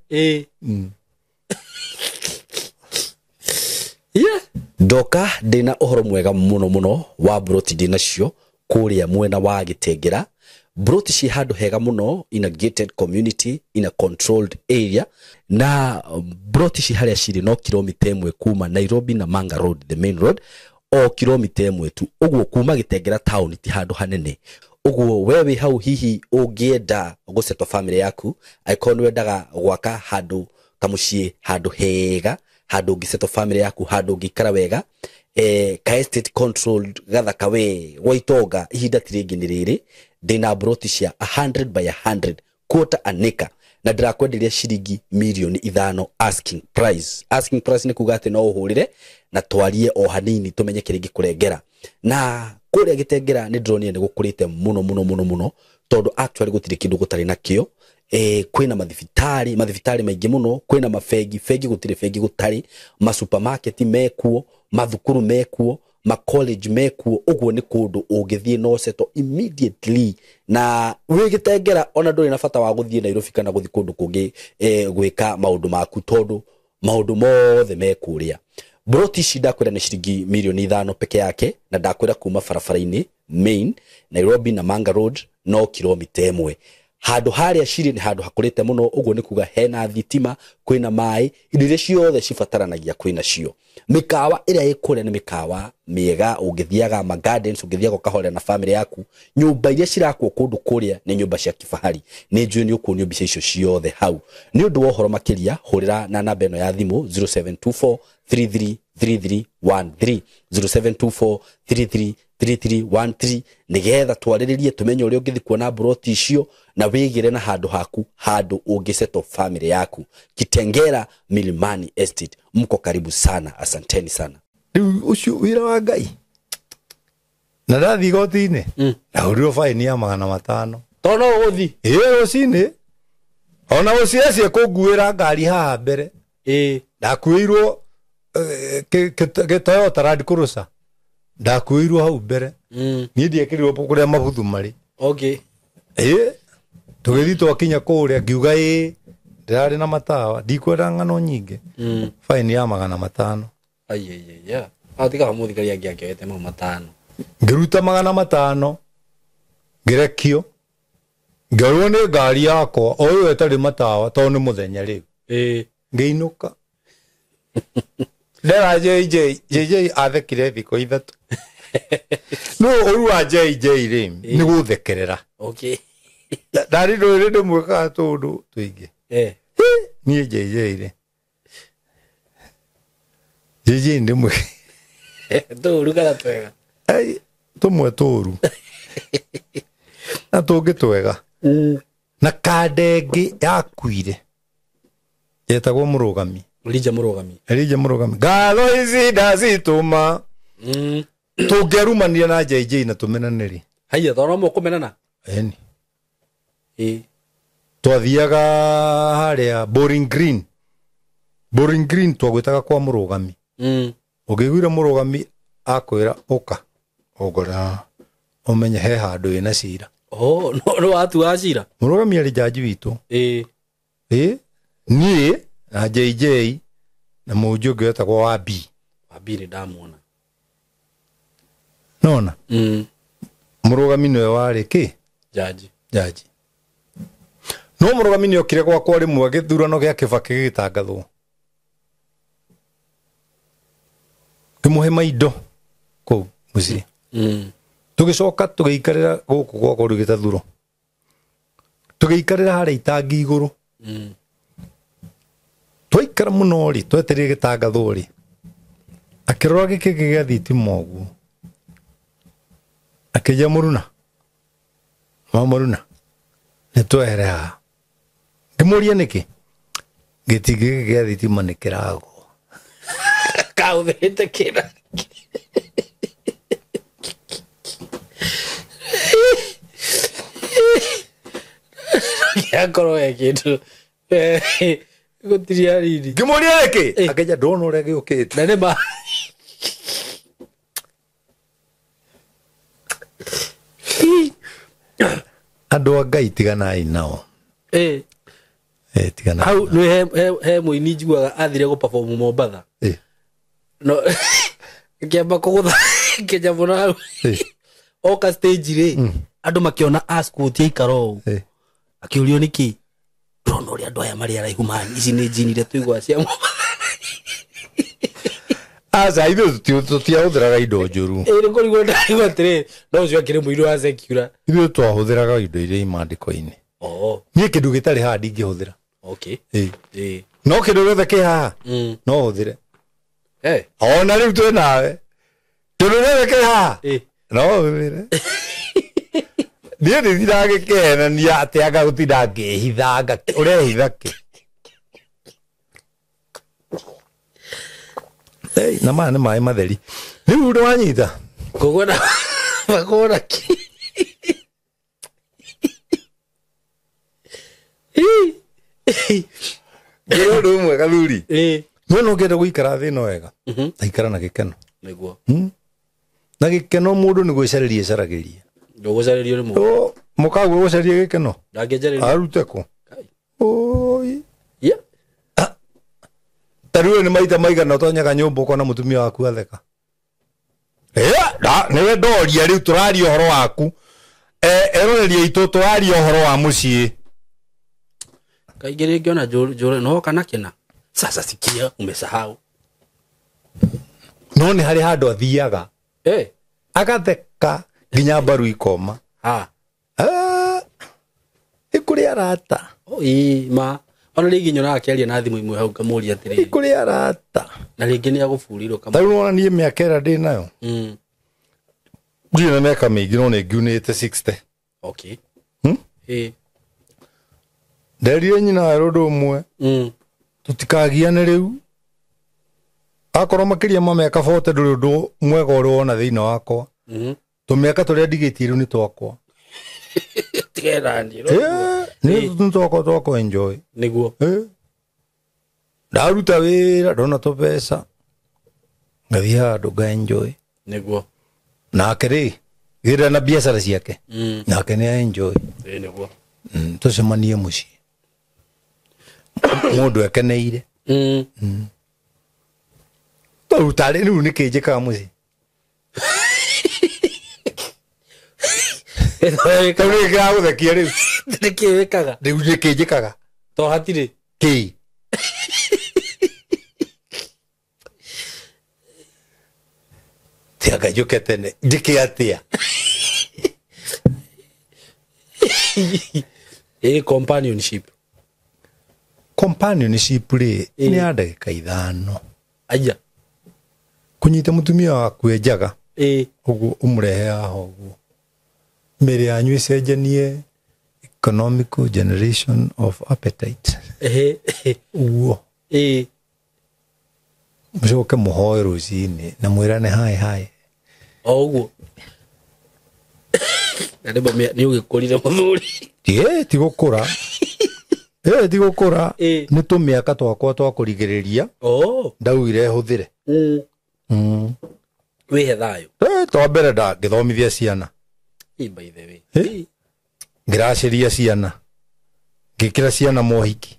Ndoka ndĩna ũhoro mwega mũno mũno wa broti ndĩnacio kũrĩa mwena wa Gĩtengera. Broti ci handũ hega mũno, in a gated community, in a controlled area, na broti ci harĩa cirĩ no kilomita 1 kuma Nairobi na Manga Road, the main road, o kilomita 1 tu. Ũguo kuma Gĩtengera town ti handũ hanene. Ũguo we wĩ hau hihi ũngĩenda gũsettle family yaku, angĩkorwo nĩ wendaga gwaka handũ kamũciĩ, handũ hega, handũ ũngĩsettle family yaku, handũ ũngĩikara wega, ka estate controlled gathaka we gwa itonga, ihinda ti rĩngĩ nĩ rĩrĩ. Ndĩna broti cia 100 by 100 quarter an acre, na ndĩrakwenderia ciringi 5 million asking price. Asking price nĩ kuga atĩ no ũhũrĩre na twarie o hanini tũmenye kĩrĩa ingĩkũrengera. Na kũrĩa Gĩtengera nĩ ndĩronire nĩ gũkũrĩte mũno mũno mũno mũno, tondũ actually gũtirĩ kĩndũ gũtarĩ nakĩo. Kwĩna mathibitarĩ, mathibitarĩ maingĩ mũno, kwĩna mabengi, bengi gũtirĩ bengi gũtarĩ, masupermarket mekuo, mathukuru mekuo, ma college mekuo. Ũguo nĩ kũndũ ũngĩthiĩ no settle immediately, na wĩ Gĩtengera ona ndũrĩ na bata wa gũthiĩ Nairobi kana gũthiĩ kũndũ kũngĩ gwĩka maũndũ maku, tondũ maũndũ mothe me kũrĩa. Broti ici ndakwĩra nĩ ciringi 5 million peke yake, na ndakwĩra kuma barabara-inĩ main Nairobi na Manga Road no kilomita 1. Handũ harĩa cirĩ nĩ handũ hakũrĩte mũno, ũguo nĩ kuga hena thitima, kwĩna maĩ, indo iria ciothe cibataranagia kwĩna cio. Mĩkawa ĩrĩa ĩ kũrĩa nĩ mĩkawa mĩega, ũngĩthiaga ma gardens, ũngĩthiaga ũkahorera na family yaku. Nyũmba iria cirakwo kũndũ kũrĩa nĩ nyũmba cia kifahari. Nĩ njũĩ nĩ ũkuonio mbica icio ciothe hau. Nĩ ũndũ wa ũhoro makĩria, hũrĩra na namba ĩno ya thimũ 0724 333313, 0724 333313, nĩgetha twarĩrĩrie tũmenye ũrĩa ũngĩthiĩ kuona mburoti icio na wĩgĩre na handũ haku, handũ ũngĩsettle family yaku. Kitengela Milimani Estate, mko karibu sana, asanteni sana.
Rĩu ũcio wĩra wa Ngai. Na ndathiĩ igoti-inĩ, ndahũrirwo baini ya 500.
To no ũgũthiĩ?
Ĩĩ, rũcinĩ. Ona OCS ĩkũnguĩra ngari haha mbere. Ndakuĩirwo Toyota Land Cruiser. Ndakuĩirwo hau mbere. Niĩ ndiekĩrirwo kũrĩa mabuthu marĩ. Ĩĩ, tũgĩthiĩ twakinya kũrĩa ngiuga ĩĩ, ndĩrarĩ na matawa, ndikwenda ng'ano nyingĩ. Baini ya 500.
Aiaiaia. Atiga mũthigari angĩ angĩoete mau 500.
Ngĩruta 500, ngĩrekio. Ngĩorwo nĩ ngari yakwa, o ĩyo ĩtarĩ matawa tondũ nĩ mũthenya rĩu. Ngĩinũka. Ndera JJ, JJ athekire thikũ 3. No ũru wa JJ rĩ, nĩ gũthekerera. Ndarĩ ndũrĩ ndĩmwĩkaga tũũndũ tũingĩ. Niĩ JJ rĩ. JJ ndĩmwĩkaga.
Tũũru kana twega?
Ai, tũmwe tũũru. Na tũngĩ twega. Na kandenge yakuire. Yetagwo Mũrũgami.
Elijah Mũrũgami.
Elijah Mũrũgami. Ngatho ici ndacitũma. Tũngĩarumania na JJ na tũmenane rĩ.
Haiya, tondũ no mũkũmenana?
Ĩni. Twathiaga harĩa Boring Green. Boring Green twagwĩtaga kwa Mũrũgami. Ũngĩiguire Mũrũgami akwĩra ũka, ũngora ũmenye he handũ wĩna cira.
Oh, no watuaga cira?
Mũrũgami arĩ jaji witũ. Ĩĩ, niĩ na JJ na mũhunjia ũngĩ wetagwo Wabi.
Wabi nĩ ndamuona.
Nona? Mũrũgami nĩwe warĩ kĩ?
Jaji.
Jaji. No Mũrũgami nĩokire gwakwa rĩmwe gĩthurano gĩa Kĩbakĩ gĩgĩtangathwo. Ngĩmũhe maindo kũu mũciĩ. Tũgĩcoka tũgĩikarĩra gũkũ gwakwa rĩu gĩtathuro. Tũgĩikarĩra harĩa itangi igũrũ. Twaikara mũno rĩ, twetereire gĩtangathwo rĩ. Akĩrora gĩkĩngĩ gĩa thitima ũguo. Akĩnjĩra Mũruna. Ma Mũruna. Nĩ twehere haha. Ngĩmũria nĩkĩ? Gĩtingĩ gĩkĩ gĩa thitima nĩ kĩragũa.
Kaũthĩte kĩna. Gĩakorwo he kĩndũ. Gũtirĩ hanini.
Ngĩmũria nĩkĩ? Akĩnjĩra ndona ũrĩa gĩũkĩte.
Na nĩ ma.
Andũ a Ngai tiganai nao. Tiganai.
Hau nĩ he mũini njiguaga athire gũ-perform Mombatha. No, ngĩamba kũgũtha Kenya mũno hau. Oka stage rĩ, andũ makĩona ascot yaikara ũũ. Akĩũrio nĩkĩ? Ndĩrona ũrĩa andũ aya marĩ araihu mani, ici nĩ njini iria tũiguaga cia Mombatha.
Aca, ithuĩ tũtiahũthĩraga indo njũru.
Ĩĩ, nĩ kũrigwo ndaigua atĩrĩrĩ, no ũcio akĩrĩ mũini wa secular.
Ithuĩ twahũthĩraga indo iria i maandĩko-inĩ. Niĩ kĩndũ gĩtarĩ haha ndingĩhũthĩra. No kĩndũ gĩothe kĩ haha, no hũthĩre. Ona rĩu twĩ nawe. Kĩndũ gĩothe kĩ haha, no hũthĩre. Niĩ ndithiraga gĩkĩhenania atĩ anga gũtinda ngĩhitha, anga ũrehitha kĩ? Ei, na maya nĩ maĩ matheri. Rĩu nĩ wanyita?
Kũgũra makũgũra kĩ?
Ngĩrwo ũndũ ũmwe gathuri. No no ngenda gũikara thĩ ĩno wega. Aikara na gĩkeno.
Nĩguo.
Na gĩkeno mũndũ nĩ gwĩcarĩria acaragĩria.
Ndũgũcarĩrio nĩ mũndũ.
Ũ, mũkaguo gũcaria gĩkeno?
Ndangĩnjarĩria.
Arute kũ?
Kai.
Oi.
Yeah.
Ta rĩu nĩ maita maigana ũtonyaga nyũmba ũkona mũtumia waku atheka. Nĩwe ndoria rĩu tũraria ũhoro waku. Eroreria itũ tũraria ũhoro wa mũciĩ.
Kaingĩ rĩngĩ ona njũre no kana kĩna. Sasa sikia umesahau.
No nĩ harĩ handũ athiaga.
Eh.
Agatheka nginya mbaru ikoma.
Ah.
Ah. Ikũrĩ arata.
Oi ma. Ona rĩngĩ nyonaga akĩaria na thimũ imwe hau ngamũria atĩrĩrĩ.
Ikũrĩ arata.
Na rĩngĩ nĩ agũburirwo
Ta rĩu nĩwona niĩ mĩaka ĩrĩa ndĩ nayo. Ndirĩ na mĩaka mĩingĩ no nĩ ngiunĩte 60.
Okay. Eh.
Nderire nyina werũ ũndũ ũmwe. Tũtikagiane rĩu. Akorwo makĩria ma mĩaka 40 ndũrĩ ũndũ mwega ũrĩ wona thĩinĩ wakwa. Tũmĩaka tũrĩa ndigĩtie rĩu nĩ twakwa.
Tigerani.
Nĩ twakwa twakwa enjoy.
Nĩguo.
Ndaruta wĩra ndona tũbeca. Ngathiĩ handũ nga enjoy.
Nĩguo.
Nake rĩ gĩra na biacara ciake. Nake nĩ enjoy.
Nĩguo.
Tũcemanie mũciĩ. Mũndũ ekeneire. Tondũ tarĩ rĩu nĩkĩ njĩkaga mũciĩ? Tondũ nĩkĩ kĩragũthekia rĩu?
Nĩkĩ wĩkaga?
Rĩu nĩkĩ njĩkaga?
To hatirĩ.
Kĩ? Tianga njũke tene. Njĩke atĩa?
Companionship.
Companionship rĩ nĩ ya ndagĩka 5.
Aya.
Kũnyita mũtumia waku e njaga. Ũguo ũmũrehe haha ũguo. Mĩĩrĩ yanyu ĩcenjanie economical generation of appetite. Ũguo. Mũcoke mũhoe rũcinĩ na mwĩrane hi hi.
O ũguo. Na rĩmwe nĩ ũgĩkũrire mũthuri.
Ti gũkũra. Ti gũkũra. Nĩ tũmĩaka twakwa twa kũrigĩrĩria. Ndaugire hũthĩre.
Wĩhe thayũ.
Twa mbere ngĩthomithia ciana.
By the way.
Ngĩracĩria ciana. Ngĩkĩra ciana mohiki.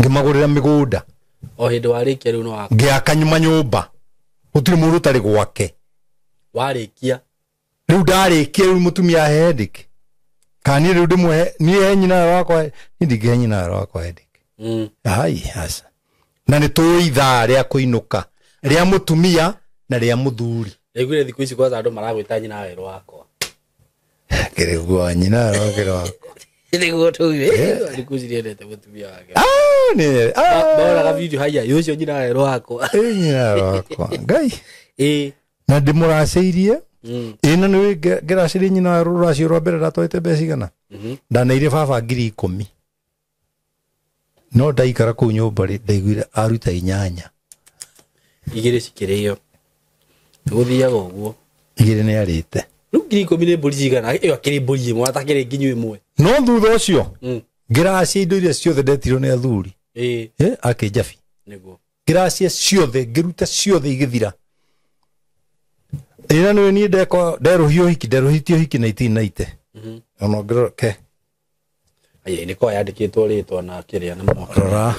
Ngĩmagũrĩra mĩgũnda.
O hĩndĩ warĩkia rĩu no waku.
Ngĩaka manyũmba. Gũtirĩ mũndũ ũtarĩ gwake.
Warĩkia.
Rĩu ndarĩkia rĩu mũtumia ahe headache. Kana niĩ rĩu ndĩmũhe, niĩ he nyina wakwa, niĩ ndingĩhe nyina wakwa headache. Ai, aca. Na nĩ tũĩ ithaa rĩa kũinũka. Rĩa mũtumia na rĩa mũthuri.
Ndaiguire thikũ ici kwanza andũ maragwĩta nyina werũ wakwa.
Kĩrĩgua nyina werũ wakwa.
Nĩguo tũigue. Thikũ ici nĩendete mũtumia wake. Maonaga video haya, ũcio nyina werũ wakwa.
Nyina werũ wakwa. Ngai. Na ndĩmũracĩirie. Na nĩũĩ ngĩracĩria nyina werũ rũracio rwa mbere ndatwarĩte mbeca igana. Ndaneire baba 10,000. No ndaikara kũu nyũmba rĩ ndaiguire aruta 8.
2 cikĩrĩo. Gũthiaga ũguo.
2 nĩ arĩte.
Rĩu 10,000 nĩ mbũri cigana? Ĩyo akĩrĩ mbũri ĩmwe atakĩrĩ nginyu ĩmwe.
No thutha ũcio ngĩracia indo iria ciothe ndetirwo nĩ athuri. Akĩnjabi.
Nĩguo.
Ngĩracia ciothe, ngĩruta ciothe igĩthira. Ĩra nĩwe niĩ nderũhio ũhiki, nderũhĩtie ũhiki 1990. Ona ũngĩrora ke.
Aya nĩ kwa yandĩkĩtwo rĩtwa na kĩrĩa na mwaka.
Rora.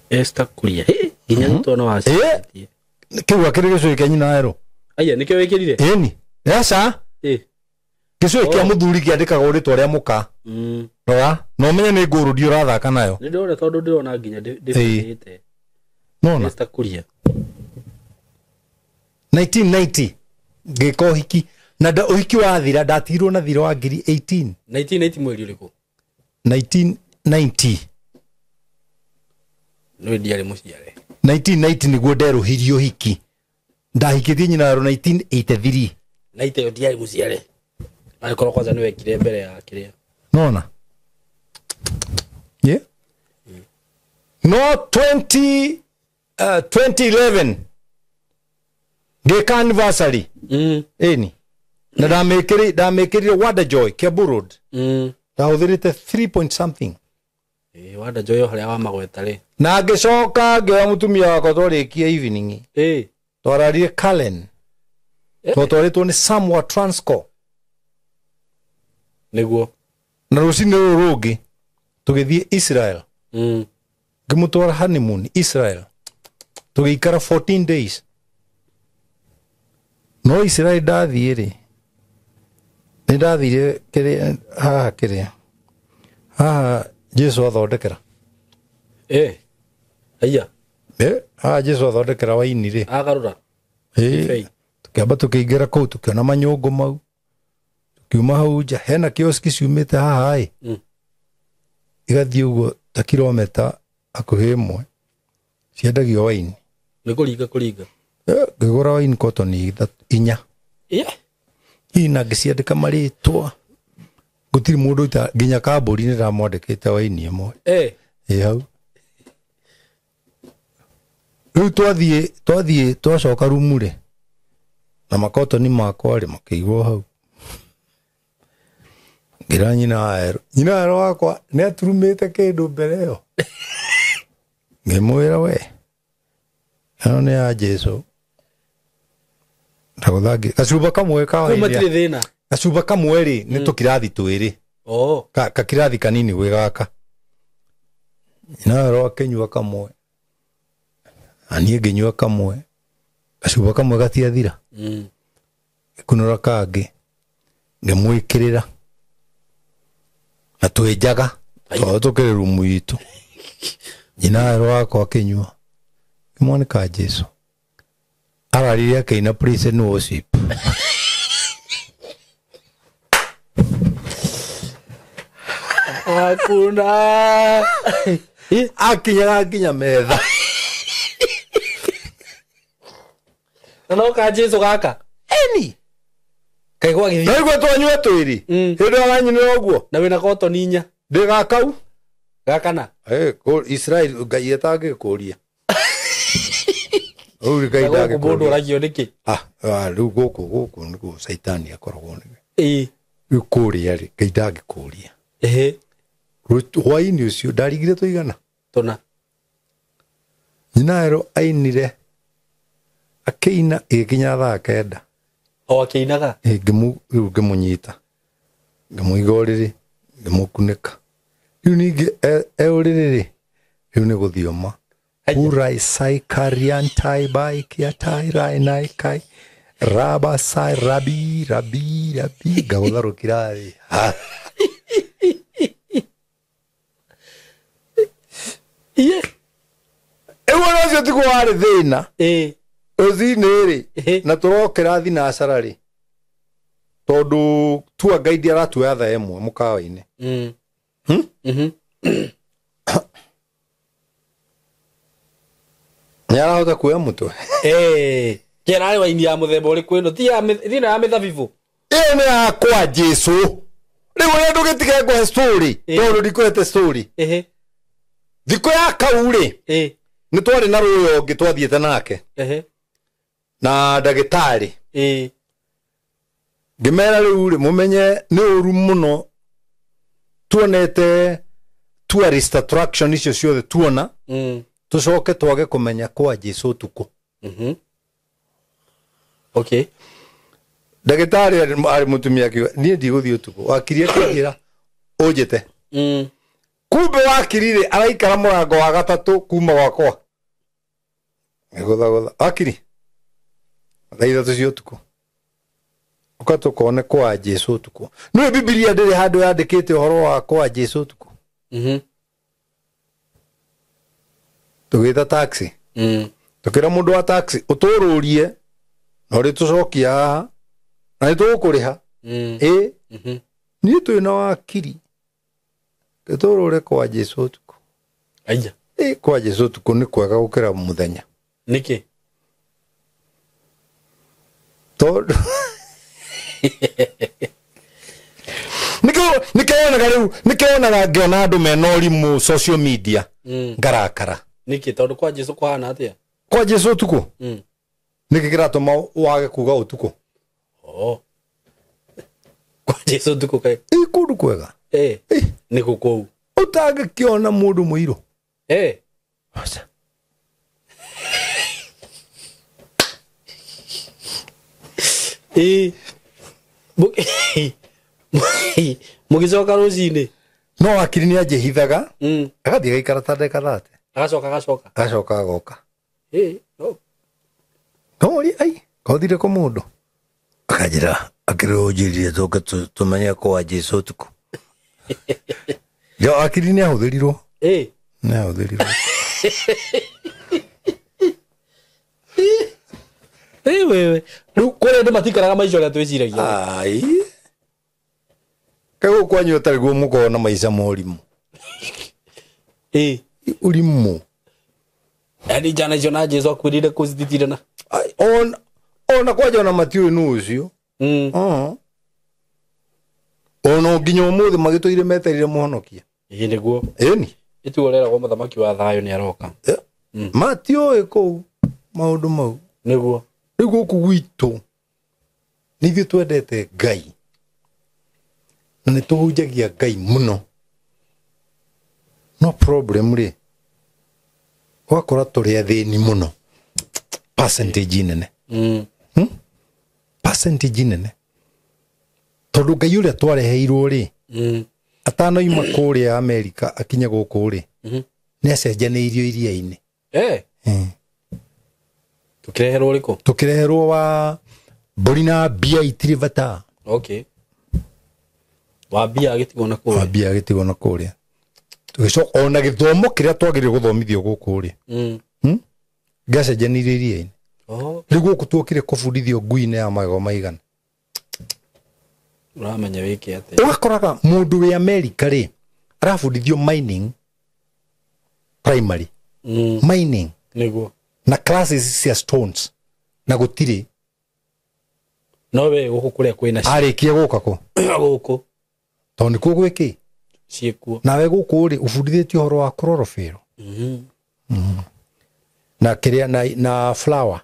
Esther Kuria. Nginya rĩtwa no wacenjetie.
Kĩu akĩrĩ gĩcũhĩ kĩa nyina werũ.
Aya nĩkĩo wĩkĩrire?
Ĩni. Aca. Gĩcũhĩ kĩa mũthuri kĩandĩkagwo rĩtwa rĩa mũka. Rora, na ũmenye nĩ ngũrũndi ũrathaka nayo.
Nĩ ndĩrona tondũ ndĩrona nginya ndĩbĩte.
Nona.
Esther Kuria.
1990 ngĩka ũhiki na ũhiki wathira ndatigirwo na thirĩ wa 18,000.
1990 mweri ũrĩkũ?
1990.
Nĩ ndiarĩ mũciare.
1990 nĩguo nderũhirie ũhiki. Ndahikĩtie nyina werũ 1983.
90 ndiarĩ mũciare. Angĩkorwo kwanza nĩ wekire mbere ya kĩrĩa.
Nona. Yeah. No 2011 ngĩka anniversary. Ĩni. Na ndamĩkĩrire Wanda Joy Kiambu Road. Ndahũthĩrĩte 3 point something.
Wanda Joy harĩa wa magweta rĩ.
Na ngĩcoka ngĩoya mũtumia wakwa twarĩkia evening. Twararire Kalen. Twatwarĩtwo nĩ Samwa Transco.
Nĩguo.
Na rũcinĩ rũrũ rũngĩ tũgĩthiĩ Israel. Ngĩmũtwara honeymoon Israel. Tũgĩikara 14 days. No Israel ndathiĩ rĩ Nĩ ndathire kĩrĩa haha kĩrĩa haha Jesu athondekera.
Eh. Aya.
Eh, haha Jesu athondekera waini rĩ.
Agarũra.
Ĩĩ. Tũkĩamba tũkĩingĩra kũu tũkĩona manyũngũ mau. Tũkiuma hau nja hena kioski ciumĩte haha ĩ. Igathiĩ ũguo ta kilomita hakuhĩ ĩmwe. Ciendagio waini.
Nĩ kũringa kũringa.
Ngĩgũra waini kotoni inya.
Yeah.
Ina ngĩciandĩka marĩtwa. Gũtirĩ mũndũ ita nginya kambũri nĩ ndamwandĩkĩte waini ĩmwe.
Eh.
Ĩ hau. Rĩu twathiĩ twacoka rumu rĩ na makotoni makwa rĩ makĩigwo hau. Ngĩra nyina wa Ero. Nyina wa Ero wakwa nĩ aturumĩte kĩndũ mbere ĩyo. Ngĩmwĩra we ĩno nĩ ya Jesu. Ndagũtha gacuba kamwe ka
Kũu matirĩ thĩna.
Gacuba kamwe rĩ nĩ tũkirathi twĩrĩ.
Oh.
Kakirathi kanini gwĩ gaka. Nyina wa Ero akĩnyua kamwe. Na niĩ ngĩnyua kamwe. Gacuba kamwe gatiathira. Ngĩkunũra kangĩ. Ngĩmwĩkĩrĩra. Na twĩ njaga. Tondũ tũkĩrĩ rumu itũ. Nyina wa Ero wakwa akĩnyua. Ngĩmwona ka Jesu. Ararire akĩina praise and worship.
Hakuna.
Akinyaga nginya metha.
Na no ka Jesu gaka.
Eni.
Kaigua gĩthiĩ.
Ndaigua twanyua twĩrĩ. Hĩndĩ ĩyo aranyinĩra ũguo.
Na wĩna kotoni inya.
Ndĩ gakau.
Gakana.
Israel Ngai atangĩkũria. Rĩu Ngai
Gũkũ mũndũ
ndangĩkũria.
ũragio nĩkĩ?
Rĩu gũkũ nĩkuo Caitani akoragwo nĩwe.
Ĩĩ.
Rĩu kũrĩa rĩ Ngai ndangĩkũria.
Ĩhĩ.
Hwainĩ ũcio ndarigire tũigana.
Tũna.
Nyina Ero ainire akĩina ĩgĩkinya thaa kenda.
O akĩinaga?
Rĩu ngĩmũnyita. Ngĩmũiga ũrĩrĩ, ngĩmũkunĩka. Rĩu ningĩ e ũrĩrĩ rĩ, rĩu nĩ gũthioma. Urai sai kariantai bai kiatai rai nai kai raba sai rabi rabi rabi ngagũtharũkĩra thĩ.
Iye.
Ĩu ona ũcio tiguo warĩ thĩna.
Ĩĩ.
Rũcinĩ rĩ na tũrokĩra thinacara rĩ tondũ tour guide aratuoya thaa ĩmwe mũkawa-inĩ. Nĩ arahota kuoya mũtwe.
Kĩrarĩ waini ya mũthemba ũrĩkũ ĩno? Ti ya ĩno ya mĩthabibũ.
Ĩyo nĩ ya kwa Jesu. Rĩu ũrĩa ndũgĩtige ngũhe story tondũ ndikũhete story. Thikũ ya kau rĩ nĩ twarĩ na rũya ũngĩ twathiĩte nake. Na ndagĩtarĩ. Ngĩmera rĩu rĩ mũmenye nĩ ũru mũno tuonete tourist attraction icio ciothe tuona. Tũcoke twage kũmenya kwa Jesu ũtukũ.
Okay.
Ndagĩtarĩ arĩ mũtumia akiuga niĩ ndigũthiĩ ũtukũ. Wakiri akĩnjĩra ũnjĩte. Kumbe wakiri rĩ araikara mũrango wa gatatũ kuma gwakwa. Ngĩgũthagũtha. Wakiri. Thaa ithatũ cia ũtukũ. Ũka tũkone kwa Jesu ũtukũ. Nĩũĩ Bibilia ndĩrĩ handũ yandĩkĩte ũhoro wa kwa Jesu ũtukũ. Tũgĩta taxi. Tũkĩra mũndũ wa taxi ũtũrũrie na ũrĩtũcokia haha na nĩtũgũkũrĩha. Ĩ niĩ twĩna wakiri tũtũrũre kwa Jesu ũtukũ.
Aija.
Ĩ kwa Jesu ũtukũ nĩ kwega gũkĩra mũthenya.
Nĩkĩ?
Tondũ nĩkĩonaga rĩu nĩkĩonaga ngĩona andũ mena ũrimũ social media ngarakara.
Nĩkĩ? Tondũ kwa Jesu kũhana atĩa?
Kwa Jesu ũtukũ? Nĩkĩ kĩratũma wage kuga ũtukũ?
Oh. Kwa Jesu ũtukũ kaĩ?
Ĩ kũndũ kwega.
Nĩ kũ kũu?
Ũtangĩkĩona mũndũ mũirũ. Aca.
Mũgĩcoka rũcinĩ?
No wakiri nĩ anjĩhithaga. Agathiĩ agaikara ta ndagĩka thate.
Agacoka agacoka.
Agacoka agoka. Ngamũria ai, kothire kũ mũndũ? Akanjĩra Akĩrĩ ũnjĩrire tũke tũmenye kwa Jesu ũtukũ. Jo akiri nĩ ahũthĩrirwo.
Eh.
Nĩ ahũthĩrirwo.
Eh wewe. Rĩu kũrĩa andũ matikaraga maica ũrĩa twĩciragia.
Ai. Kaĩ gũkũ kwanyu ũtarĩ guo mũkoragwo na maica ma ũrimũ.
Eh.
Ũrimũ.
Yaani jana icio na Jesu akwĩrire kũ cititirana.
Ai, ona kwanja ona matiũĩ nũ ũcio. Ona nginya ũmũthĩ magĩtũire metereire mũhonokia.
Ĩĩ nĩguo.
Ĩni.
Ĩtuo rĩeragwo mũthamaki wa thayũ nĩ aroka.
Matiũĩ kũu maũndũ mau.
Nĩguo.
Rĩu gũkũ gwitũ nĩ ithuĩ twendete Ngai na nĩ tũhunjagia Ngai mũno, no problem rĩ ũgakora tũrĩ athĩni mũno, percentage nene. Percentage nene, tondũ Ngai ũrĩa twareheirwo rĩ atanoima kũrĩa Amerika akinye gũkũ rĩ nĩ acenjanĩirio iria-inĩ.
Eh. Tũkĩreherwo rĩkũ?
Tũkĩreherwo wa mbũri na mbia itirĩ bata.
Okay. Wa mbia agĩtigwo na kũrĩa.
Wa mbia agĩtigwo na kũrĩa. Tũgĩcoka ona gĩthomo kĩrĩa twagĩrĩirwo gũthomithio gũkũ rĩ gĩacenjanĩirio iria-inĩ. Rĩu gũkũ tuokire kũbundithio ngui-inĩ ya magego maigana.
Ũramenya wĩke atĩa?
Ũgakoraga mũndũ wĩ Amerika rĩ arabundithio mining primary. Mining.
Nĩguo.
Na classes cia stones na gũtirĩ.
No we gũkũ kũrĩa kwĩna
arĩkia gũka kũ?
Gũkũ.
Tondũ nĩkuo gwĩkĩ?
Ciĩkuo.
Nawe gũkũ rĩ ũbundithĩtio ũhoro wa chlorophyll. Na kĩrĩa na flower.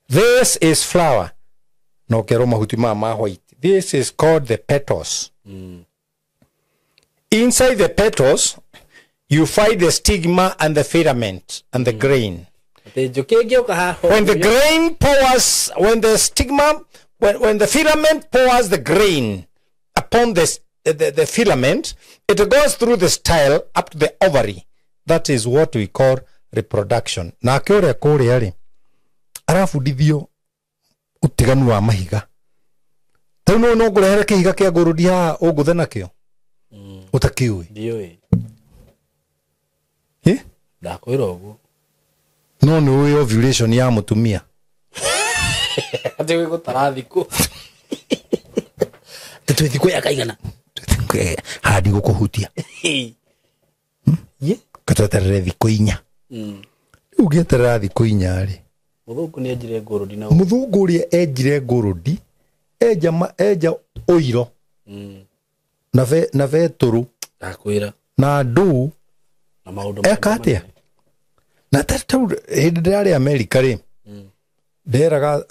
This is flower. Na ũkerwo mahuti maya ma white. This is called the petals. Inside the petals you find the stigma and the filament and the grain. When the grain pours, when the stigma, when the filament pours the grain upon the filament, it goes through the style up to the ovary. That is what we call reproduction. Na kĩũrĩa kũrĩa rĩ arabundithio ũtiganu wa mahiga. Tau no ngũrehere kĩhiga kĩa ngũrũndi haha ũngũthe nakĩo ũtakĩũĩ.
Ndiũĩ.
Eh?
Ndakwĩra ũguo.
No nĩ ũĩ ovulation ya mũtumia.
Atĩ wĩ gũtara thikũ. Atĩ twĩ thikũ ya kaigana.
Handi gũkũhutia.
Ye?
Katweterere thikũ 4. Rĩu ũngĩeterera thikũ 4 rĩ.
Mũthũngũ nĩ enjire ngũrũndi na
Mũthũngũ ũrĩa enjire ngũrũndi, enja ũiro. Na betũrũ.
Ndakwĩra.
Na ndũ.
Na maũndũ
Eka atĩa? Na tau hĩndĩ ndĩrarĩ Amerika rĩ, nderaga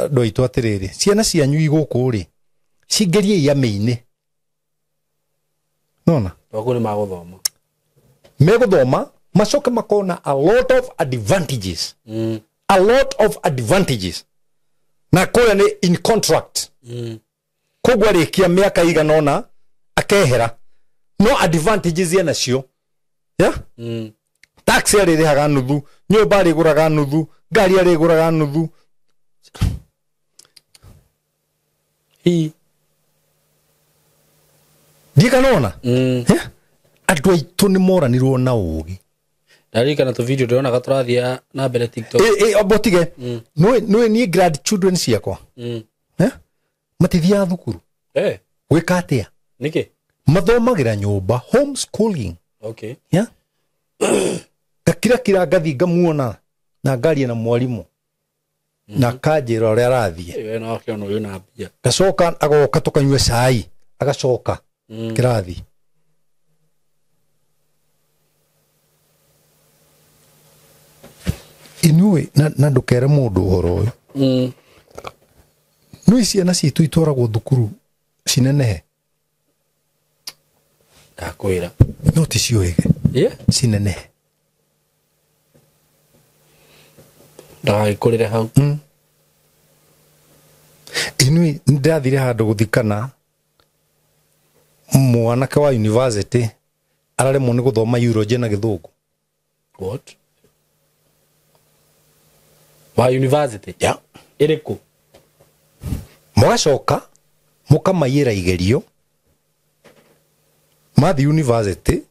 andũ aitũ atĩrĩrĩ, ciana cianyu igũkũ rĩ, cingĩriei amĩ-inĩ. Nona?
Tondũ nĩ magũthoma.
Megũthoma, macoke makona a lot of advantages. A lot of advantages. Na kũrĩa nĩ in contract. Koguo arĩkia mĩaka igana ũna, akehera. No advantages ena cio. Yeah? Taxi arĩrĩhaga nuthu, nyũmba arĩgũraga nuthu, ngari arĩgũraga nuthu. Ndikanona? Andũ aitũ nĩ moranirwo na ũũgĩ.
Ndarikana tũ video ndĩronaga tũrathiĩ na mbere TikTok.
Obotige. Nĩũĩ niĩ grandchildren ciakwa. Matithiaga thukuru. Gwĩka atĩa?
Nĩkĩ?
Mathomagĩra nyũmba, homeschooling.
Okay.
Yeah? Ngakirakira ngathi ngamuona na ngaria na mwarimũ na kanjĩra ũrĩa arathiĩ.
We no akĩona ũyũ na mbia.
Ngacoka agoka tũkanyua cai, agacoka kĩrathi. Inyuĩ na ndũkere mũndũ ũhoro ũyũ. Nĩũĩ ciana citũ itwaragwo thukuru cinenehe?
Ndakwĩra.
No ti ciũhĩge. Cinenehe.
Ndagagĩkũrĩre hau.
Inyuĩ nĩndathire handũ gũthikana mwanake wa university araremwo nĩ gũthoma eulogy na gĩthũngũ.
What? Wa university?
Yeah.
Ĩrĩkũ?
Mũgacoka Mũkamaiyĩra igerio mathi university,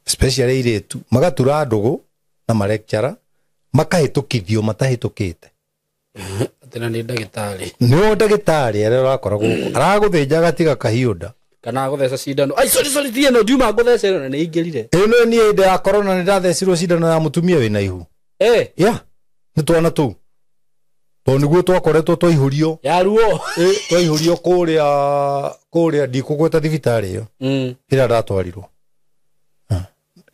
especially airĩtu, magatura ndũgũ na malecturer, makahĩtũkithio matahĩtũkĩte.
Atĩ na nĩ ndagĩtarĩ.
Nĩo ndagĩtarĩ arĩa ũrakora gũkũ aragũthĩnja agatiga kahiũ nda.
Kana gũtheca cindano. Ai, sorry, sorry, tiĩ no ndiuma ngũthece ĩno na nĩ ingĩrire.
Ĩno niĩ hĩndĩ ya corona nĩ ndathecirwo cindano ya mũtumia wĩna ihu.
Eh.
Yeah, nĩ twana tũu. Tondũ nĩguo twakoretwo twaihũrio.
Ya ruo.
Twaihũrio kũrĩa ndikũgweta thibitarĩ ĩyo. Ĩrĩa ndatwarirwo.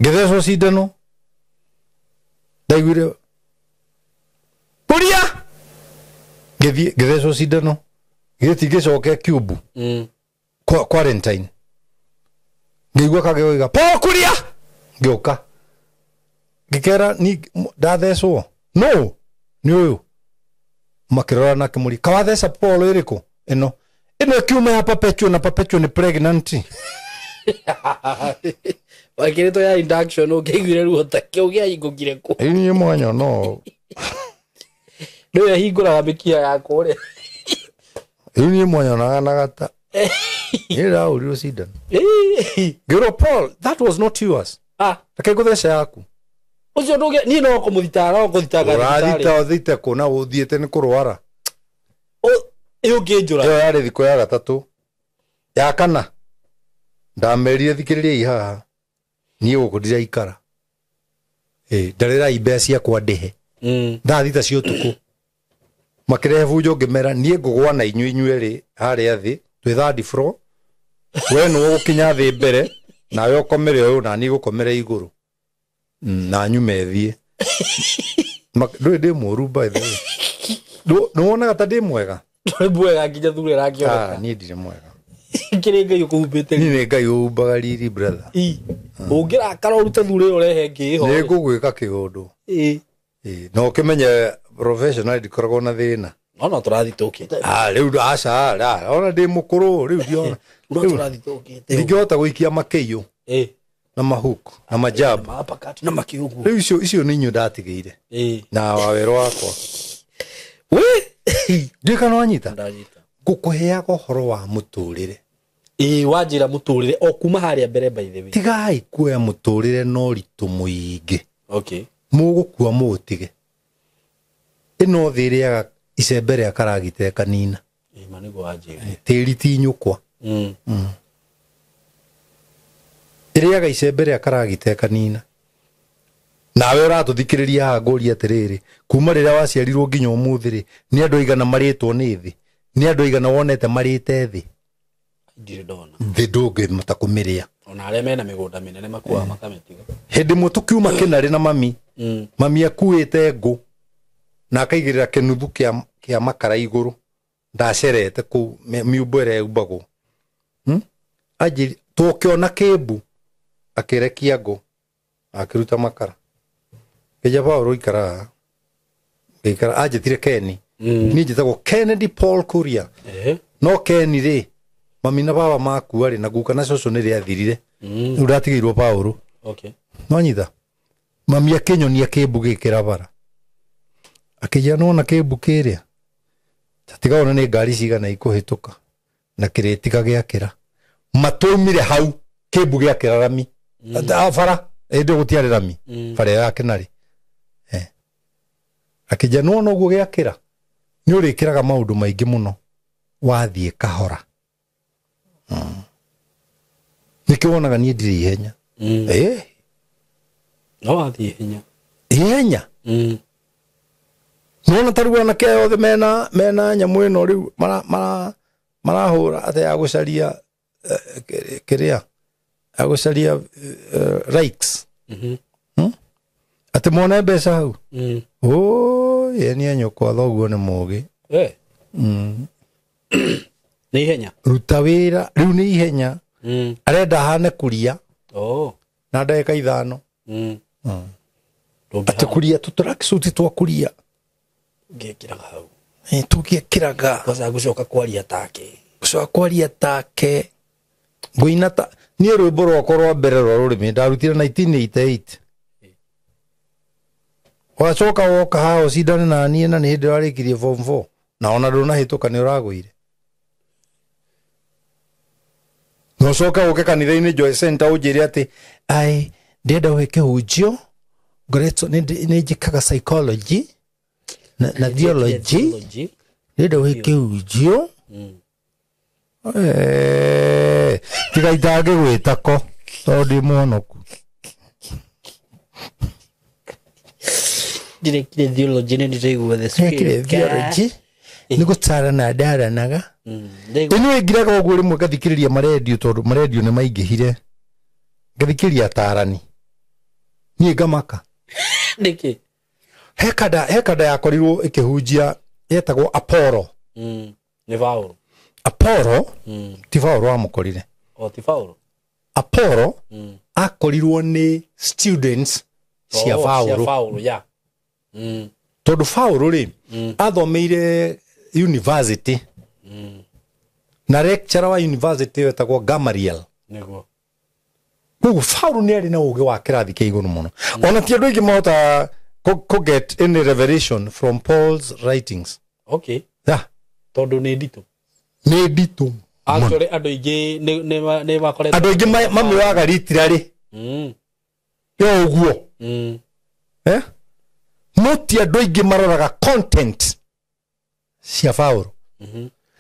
Ngĩthecwo cindano. Ndaiguire Kuria! Ngĩthiĩ ngĩthecwo cindano. Gĩthi ngĩcoke cube. Quarantine. Ngĩigua kagĩoiga, Paul Kuria! Ngĩũka. Ngĩkera ni ndathecwo. No, nĩ ũyũ. Makĩrora na kĩmũri. Kawatheca Paul ĩrĩkũ? Ĩno. Ĩno ĩkiuma ya Perpetual na Perpetual nĩ pregnant.
Wakĩrĩtwo ya induction ũngĩaiguire ruo ta kĩu gĩahingũkire kũ?
Ĩĩ niĩ mwanya no.
Nĩwe ahingũraga mĩkiha ya kũrĩa.
Ĩĩ niĩ mwanya onaga na gata. Nĩ ndahũrirwo cindano. Ngĩrwo Paul, that was not yours. Reke ngũthece yaku.
Ũcio ndũngĩ, niĩ no kũmũthitanga, no kũthitanga
Ũrathita
thibitarĩ.
ũthite kũ na ũthiĩte nĩ kũrwara.
Ĩ ũngĩnjũraga.
Ĩyo yarĩ thikũ ya gatatũ. Ya kana. Ndamerire thikĩrĩriai haha. Niĩ gũkũ ndiraikara. Ndarĩrai mbeca ciakwa ndĩhe. Thaa thita cia ũtukũ. Makĩrehe bunjo ngĩmera niĩ ngũgwa na inyuĩ inyuerĩ harĩa thĩ, twĩ third floor. We nĩwe ũgũkinya thĩ mbere, nawe ũkomere ũyũ na niĩ ngũkomere igũrũ. Na nyume thiĩ. Ndũĩ ndĩ mũũru by the way. Nĩwonaga ta ndĩ mwega?
Ndũrĩ mwega nginya thura ĩrakĩoneka.
Niĩ ndirĩ mwega.
Kĩrĩ Ngai ũkũhumbĩte
Niĩ nĩ Ngai ũhumbaga riri, brother.
Ũngĩrakara ũrute thura ĩyo ũrehe ĩngĩ ĩho.
Nĩ ngũgwĩka kĩũndũ. Na ũkĩmenye professional ndikoragwo na thĩna.
No, no tũrathiĩ tũkĩte.
Rĩu aca, ona ndĩ mũkũrũ, rĩu ndiona.
No
Rĩu
tũrathiĩ tũkĩte.
ndingĩhota gũikia makĩiyũ. Na mahuku, na majab.
Na mapakati, na makĩũguo.
Rĩu icio nĩ inyuĩ ndatigĩire. Na wawero wakwa.
We!
Ndiũĩ kana wanyita?
Ndanyita.
Ngũkũheaga ũhoro wa mũtũrĩre.
Wanjĩra mũtũrĩre o kuma harĩa mbere by the way.
Tigai kuoya mũtũrĩre na ũritũ mũingĩ. Mũgũkua mũũtige. Ĩno thĩ ĩrĩaga icembe rĩa karagita ĩkanina.
Ma nĩguo wanjĩra.
Tĩri ti nyũkwa. Ĩrĩaga icembe rĩa karagita ĩkanina. Nawe ũratũthikĩrĩria haha ngũrie atĩrĩrĩ, kuma rĩrĩa waciarirwo nginya ũmũthĩ rĩ, nĩ andũ aigana marĩtwo nĩ thĩ? Nĩ andũ aigana wonete marĩte thĩ?
Ndirĩ ndona.
Thĩ ndũngĩhota kũmĩrĩa.
Ona arĩa mena mĩgũnda mĩnene makuaga makamĩtiga.
Hĩndĩ ĩmwe tũkiuma Kĩnarĩ na mami, mami akuĩte ngũ na akaigĩrĩra kĩnuthu kĩa makara igũrũ. Ndacerete kũu miumbo ĩrĩa yumbagwo. Anjĩri, tũkĩona kĩmbu, akĩrekia ngũ, akĩruta makara. Ngĩnja Paul ikara haha. Ngĩikara, anjĩtire Ken. Niĩ njĩtagwo Kennedy Paul Kuria. No Ken rĩ, mami na baba makua rĩ, na guka na cũcũ nĩ rĩathirire. Rĩu ndatigĩirwo Paul. Nwanyita? Mami akĩnyonia kĩmbu gĩkĩra bara. Akĩnjĩra nĩwona kĩmbu kĩrĩa? Ta tiga wone nĩ ngari cigana ikũhĩtũka. Na kĩrĩtiga gĩakĩra. Matũmire hau kĩmbu gĩakĩra rami. Bara, hĩndĩ ĩyo gũtiarĩ rami. Bara ĩyo ya Kĩnarĩ. Akĩnjĩra nĩwona ũguo gĩakĩra? Nĩ ũrĩkĩraga maũndũ maingĩ mũno. Wathiĩ kahora. Nĩkĩo wonaga niĩ ndirĩ ihenya.
No wathiĩ ihenya.
Ihenya? Nĩwona ta rĩu anake aya othe mena nyamũ ĩno rĩu marahũra atĩ ya gũcaria kĩrĩa? Ya gũcaria likes. Atĩ mone mbeca hau. Oi, ye nĩ anyũkwa thoguo nĩ mũũgĩ.
Nĩ ihenya?
Ruta wĩra, rĩu nĩ ihenya. Arenda hane kuria. Na ndagĩka ithano. Atĩ kuria tũ tracksuit twa kuria.
Ngĩkĩraga hau.
Tũngĩkĩraga.
Kwanza gũcoka kwaria take.
Gũcoka kwaria take. Ngũina ta niĩ rwĩmbo rwakwa rwa mbere rwa rũrĩmĩ ndarutire 1988. Wacoka woka haha ũcindane na niĩ na nĩ hĩndĩ ũrarĩkirie form 4. Na ona ndũnahĩtũka nĩ ũragũire. No coke ũke kanitha-inĩ Joy Center ũnjĩre atĩ ai ndĩrenda ũhe kĩhunjio ngoretwo nĩ njĩkaga psychology na theology, ndĩrenda ũhe kĩhunjio. Tiga itangĩgwĩta ko tondũ ndĩ mũhonoku.
Ndirekire theology nĩ ndĩraigua the
Ndirekire
spirit.
Theology nĩ gũtarana ndaranaga. Ĩno ĩngiraga ũguo rĩmwe ngathikĩrĩria marendio tondũ marendio nĩ maingĩhire. Ngathikĩrĩria atarani. Niĩ ngamaka.
Nĩkĩ?
He kada yakorirwo ĩkĩhunjia yetagwo Apollo.
Nĩ Paul.
Apollo ti Paul wamũkorire.
O ti Paul.
Apollo akorirwo nĩ students cia
Paul. Cia
Paul.
Paul, yeah.
Tondũ Paul rĩ athomeire university. Na lecturer wa university wetagwo Gamaliel.
Nĩguo.
Koguo Paul nĩ arĩ na ũgĩ wa kĩrathi kĩa igũrũ mũno. Ona ti andũ aingĩ mahota kũ get any revelation from Paul's writings.
Okay.
Yeah.
Tondũ nĩ nditũ.
Nĩ nditũ.
Actually andũ aingĩ nĩ makoretwo.
Andũ aingĩ mamĩoyaga literally. Yo ũguo. No ti andũ aingĩ maroraga content cia Paul.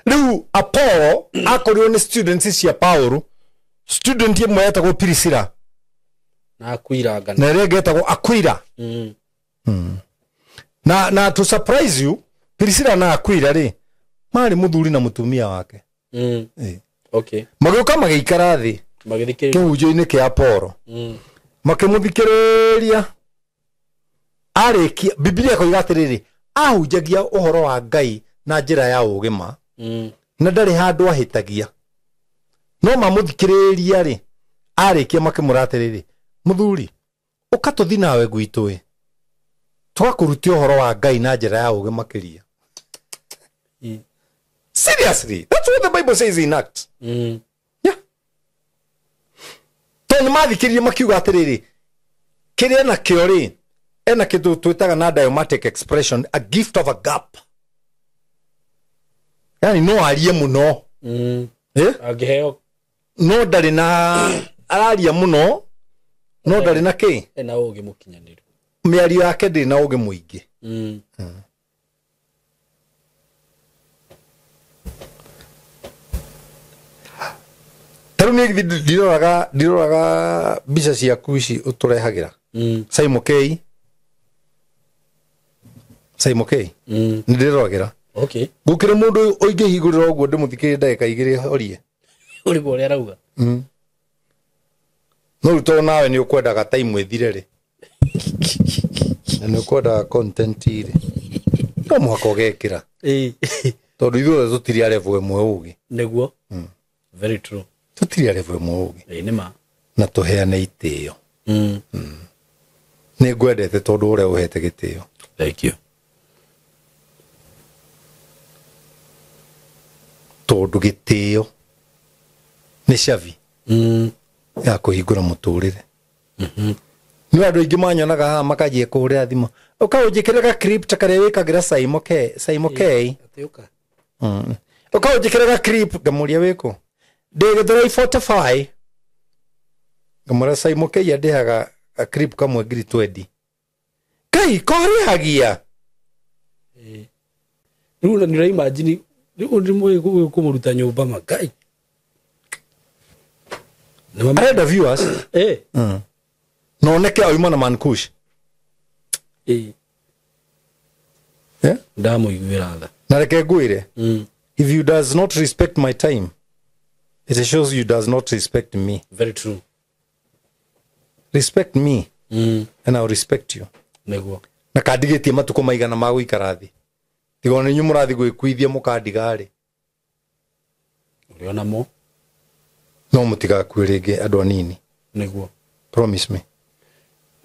Rĩu Apollo akorirwo nĩ students cia Paul. Student ĩmwe yetagwo Priscilla
na Aquila ngana.
Na ĩrĩa ĩngĩ yetagwo Aquila. Na to surprise you, Priscilla na Aquila rĩ marĩ mũthuri na mũtumia wake.
Okay.
Magĩũka magĩikara thĩ
magĩthikĩrĩria
kĩhunjio-inĩ kĩa Apollo. Makĩmũthikĩrĩria. Arĩkia Biblia ĩkoiga atĩrĩrĩ, ahunjagia ũhoro wa Ngai na njĩra ya ũũgĩ ma. Na ndarĩ handũ ahĩtagia. No mamũthikĩrĩria rĩ, arĩkia makĩmũra atĩrĩrĩ, mũthuri, ũka tũthi nawe gwitũ ĩ. Twakũrutia ũhoro wa Ngai na njĩra ya ũũgĩ makĩria. Seriously, that's what the Bible says in Acts. Yeah. Tondũ nĩmathikĩrĩrie makiuga atĩrĩrĩ, kĩrĩa nakĩo rĩ, ena kĩndũ twĩtaga na idiomatic expression, a gift of a gap. Yani no arie mũno.
Angĩheo
no ndarĩ na araria mũno, no ndarĩ na kĩ?
Ena ũũgĩ mũkinyanĩru.
Mĩario yake ndĩrĩ na ũũgĩ mũingĩ. Ta rĩu niĩ ndiroraga mbica ciaku ici ũtũrehagĩra. Simon K. Simon K. Nĩ ndĩroragĩra.
Okay.
Gũkĩrĩ mũndũ ũingĩhingũrĩra ũguo ndĩmũthikĩrĩrie ndagĩka igĩrĩ horie.
Ũrĩ ũrĩa arauga.
No rĩu tondũ nawe nĩ ũkwendaga time ĩthire rĩ. Na nĩ ũkwendaga content rĩ. No mũhaka ũgekĩra. Tondũ ithuothe tũtirĩ a level ĩmwe ũgĩ.
Nĩguo. Very true.
Tũtirĩ a level ĩmwe ũgĩ.
Nĩ ma.
Na tũheane itĩo. Nĩ ngwendete tondũ ũrĩa ũhete gĩtĩo.
Thank you.
Tondũ gĩtĩo nĩ cabi ya kũhingũra mũtũrĩre. Nĩ andũ aingĩ manyonaga haha makanjia kũhũrĩra thimũ. Ũka ũnjĩkĩre ga clip ta karĩa wĩkagĩra Simon K. Simon K.
Atĩ ũka.
Ũka ũnjĩkĩre ga clip ngamũria wĩkũ. Ndĩ Gĩthũrai 45. Ngamũra Simon K andĩhaga ga clip kamwe ngiri 20. Kai korĩhagia.
Rĩu nĩ ũraimagine rĩu nĩ mũĩ kũmũruta nyũmba ma Ngai.
Arenda viewers. No oneke oima na Mankush.
Ndamũiguĩra tha.
Na reke ngwĩre. If you does not respect my time, it shows you does not respect me.
Very true.
Respect me and I'll respect you.
Nĩguo.
Na kandigĩtie matukũ maigana ma gũikara thĩ. Tiga ona inyuĩ mũrathiĩ gwĩkuithia mũkandiga rĩ.
Ũrĩ ona mo.
No mũtigakue rĩngĩ andũ anini.
Nĩguo.
Promise me.